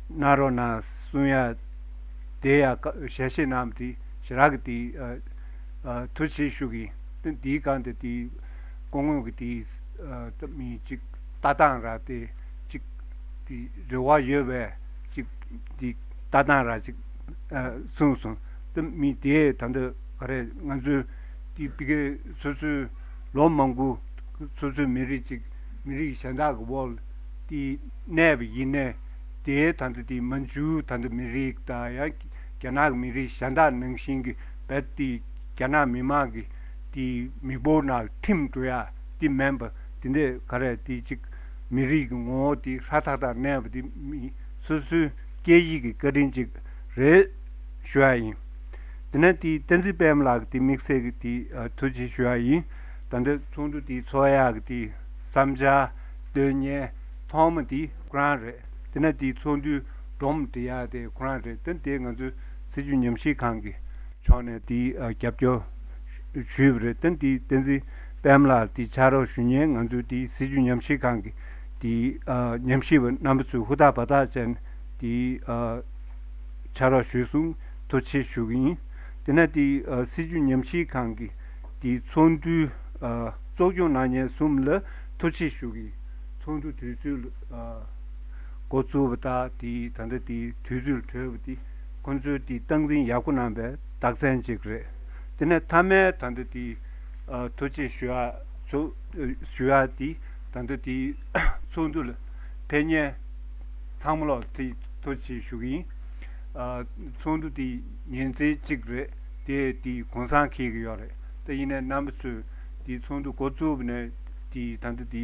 གནང་རོགས་གནང་གསུང་ཡ་དེ་ཡ་བཀའ་ཞལ་བཞེས་གནང་བ་དེ་ཞེ་དྲག་གི་དེ་ཨ་ཨ་ཐུགས་རྗེ་ཆེ་ཞུ་གི་ཡིན། དེ་འདིའི་སྒང་དེ་དེ་སྐུ་ངོ་གི་དེ་ཨ་ད་མི་གཅིག་ལྟ་སྟངས་ར་དེ་གཅིག་དེ་རེ་བ་ཡོད་པའི་གཅིག་དེ་ལྟ་སྟངས་ར་གཅིག་ཨ་གསུངས་སོང་། དེ་མི་དེ་ད་ལྟ་ག་རེ་ང་ཚོའི་དེ་བི་གའི་སོ་སོའི་ལོ་མང་པོ་སོ་སོའི་མི་རིགས་གཅིག་མི་རིགས་གཞན་དག་གི་འོག་ལ་དེ་གནས་པ་ཡིན་ནའི་དེ་ད་ལྟ་དེ་མན་ཇུ་ད་ལྟ་མི་རིགས་དང་ཡང་རྒྱ་ནག་གི་མི་རིགས་གཞན་དག་ནང་བཞིན་གྱི་རྦད་དེ་རྒྱ་ནག་མི་མང་གི་དེ་མི་འབོར་ནང་ཁྲིམས་འགྲོ་ཡ་དེ་མིན་པ་དེ་འདྲས་ག་རེ་དེ་གཅིག་མི་རིགས་ཀྱི་ངོ་བོ་དེ་ཧྲ་ཐག་ཐག་གནས་པ་དེ་མི་སོ་སོའི་སྐད་ཡིག་གི་བཀའ་དྲིན་གཅིག་རེད་ཞུ་ཡ་ཡིན། དེ་ནས་དེ་བསྟན་འཛིན་པད་མ་ལགས་ཀྱི་དེ་དམིགས་བསལ་གྱི་དེ་ཨ་ཐུགས་རྗེ་ཆེ་ཞུ་ཡ་ཡིན། ད་ལྟ་ཚོགས་འདུ་དེ་ཚོགས་ཡག་གི་དེ་བསམ་འཆར་འདོན་མཁན་ཐོག་མ་དེ་ཁོ་རང་རེད། དེ་ནས་དེ་ཚོགས་འདུའི་སྒྲོམ་སྒྲིག་ཡག་དེ་ཁོ་རང་རེད། དེ་དེ་ང་ཚོའི་སྲིད་བྱུས་ཉམས་ཞིབ་ཁང་གི་ཕྱོགས་ནས་དེ་ཨ་རྒྱབ་སྐྱོར་ཞུས་པ་རེད། དེ་དེ་བསྟན་འཛིན་པད་མ་ལགས་དེ་ཕྱག་རོགས་ཞུ་མཁན་ང་ཚོའི་དེ་སྲིད་བྱུས་ཉམས་ཞིབ་ཁང་གི་དེ་ཨ་ཉམས་ཞིབ་པ་རྣམ་པ་ཚོས་ཧུར་ཐག་འབད་ཐག་བྱས་ནས་དེ་ཨ་ཕྱག་རོགས་ཞུས་སོང་། ཐུགས་རྗེ་ཆེ་ཞུ་གི་ཡིན། དེ་ནས་དེ་ཨ་སྲིད་བྱུས་ཉམས་ཞིབ་ཁང་གི་དེ་ཚོགས་འདུའི་ཨ་གཙོ་སྐྱོང་གནང་མཁན་གསུམ་ལ་ཐུགས་རྗེ་ཆེ་ཞུ་གི་ཡིན། ཚོགས་འདུ་དུས་ཚོད་ལ་ཨ་འགོ་བཙུགས་པ་དང་དེ་ད་ལྟ་དེ་དུས་ཚོད་ལ་གྲོལ་བ་དེ་ཁོང་ཚོས་དེ་སྟངས་འཛིན་ཡག་པོ་གནང་པའི་རྟགས་མཚན་ཅིག་རེད། དེ་ནས་མཐའ་མའི་ད་ལྟ་དེ་ཨ་ཐུགས་རྗེ་ཆེ་ཞུ་ཡ་ཚོ་ཞུ་ཡ་དེ་ད་ལྟ་དེ་ཚོགས་འདུ་ལ་ཕེབས་མཁན་ཚང་མ་ལོག་དེ་ཐུགས་རྗེ་ཆེ་ཞུ་གི་ཡིན། ཨ་ཚོགས་འདུ་དེ་ཉིན་མཚན་གཅིག་རེད། དེ་དེ་གུང་སེང་འཁེལ་གི་ཡོད་རེད། དེ་ཡིན་ནའི་རྣམ་པ་ཚོས་དེ་ཚོགས་འདུ་འགོ་བཙུགས་པ་ནས་དེ་ད་ལྟ་དེ་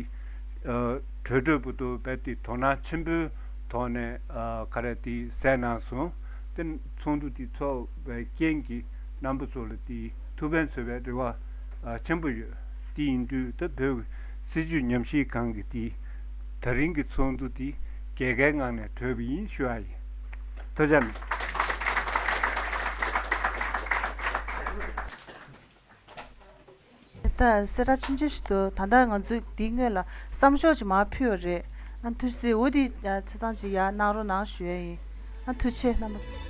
ཨ་གྲོལ་གྲོལ་བར་དུ་རྦད་དེ་དོ་སྣང་ཆེན་པོའི་ཐོག་ནས་ཨ་ག་རེ་དེ་གསན་གནང་སོང་། དེ་ཚོགས་འདུ་དེ་ཚོགས་པའི་རྐྱེན་གྱིས་རྣམ་པ་ཚོ་ལ་དེ་ཐུགས་ཕན་གསོས་པའི་རེ་བ་ཨ་ཆེན་པོ་ཡོད། དེ་ཡིན་དུས་ད་བོད་ཀྱི་སྲིད་བྱུས་ཉམས་ཞིབ་ཁང་གི་དེ་ད་རིང་གི་ཚོགས་འདུ་དེ་རྒྱལ་ཁའི་ངང་ནས་གྲོལ་བ་ཡིན་ཞུ་བ་ཡིན། ཐུགས་རྗེ་གནང་། ད་གསལ་བསྒྲགས་ཆུང་ཆུང་ཞིག་འདུག་ད་ལྟ་ང་ཚོས་འདིའི་སྔོན་ལ་བསམ་ཤོག་ཅིག་མར་ཕུལ་བ་རེད། ཨ་ཐུགས་རྗེ་ཆེ། འོ་དེ་ཆ་ཚང་ཅིག་ཡར་གནང་རོགས་གནང་ཞུ་ཡ་ཡིན། ཨ་ཐུགས་རྗེ་ཆེ་རྣམ་པ།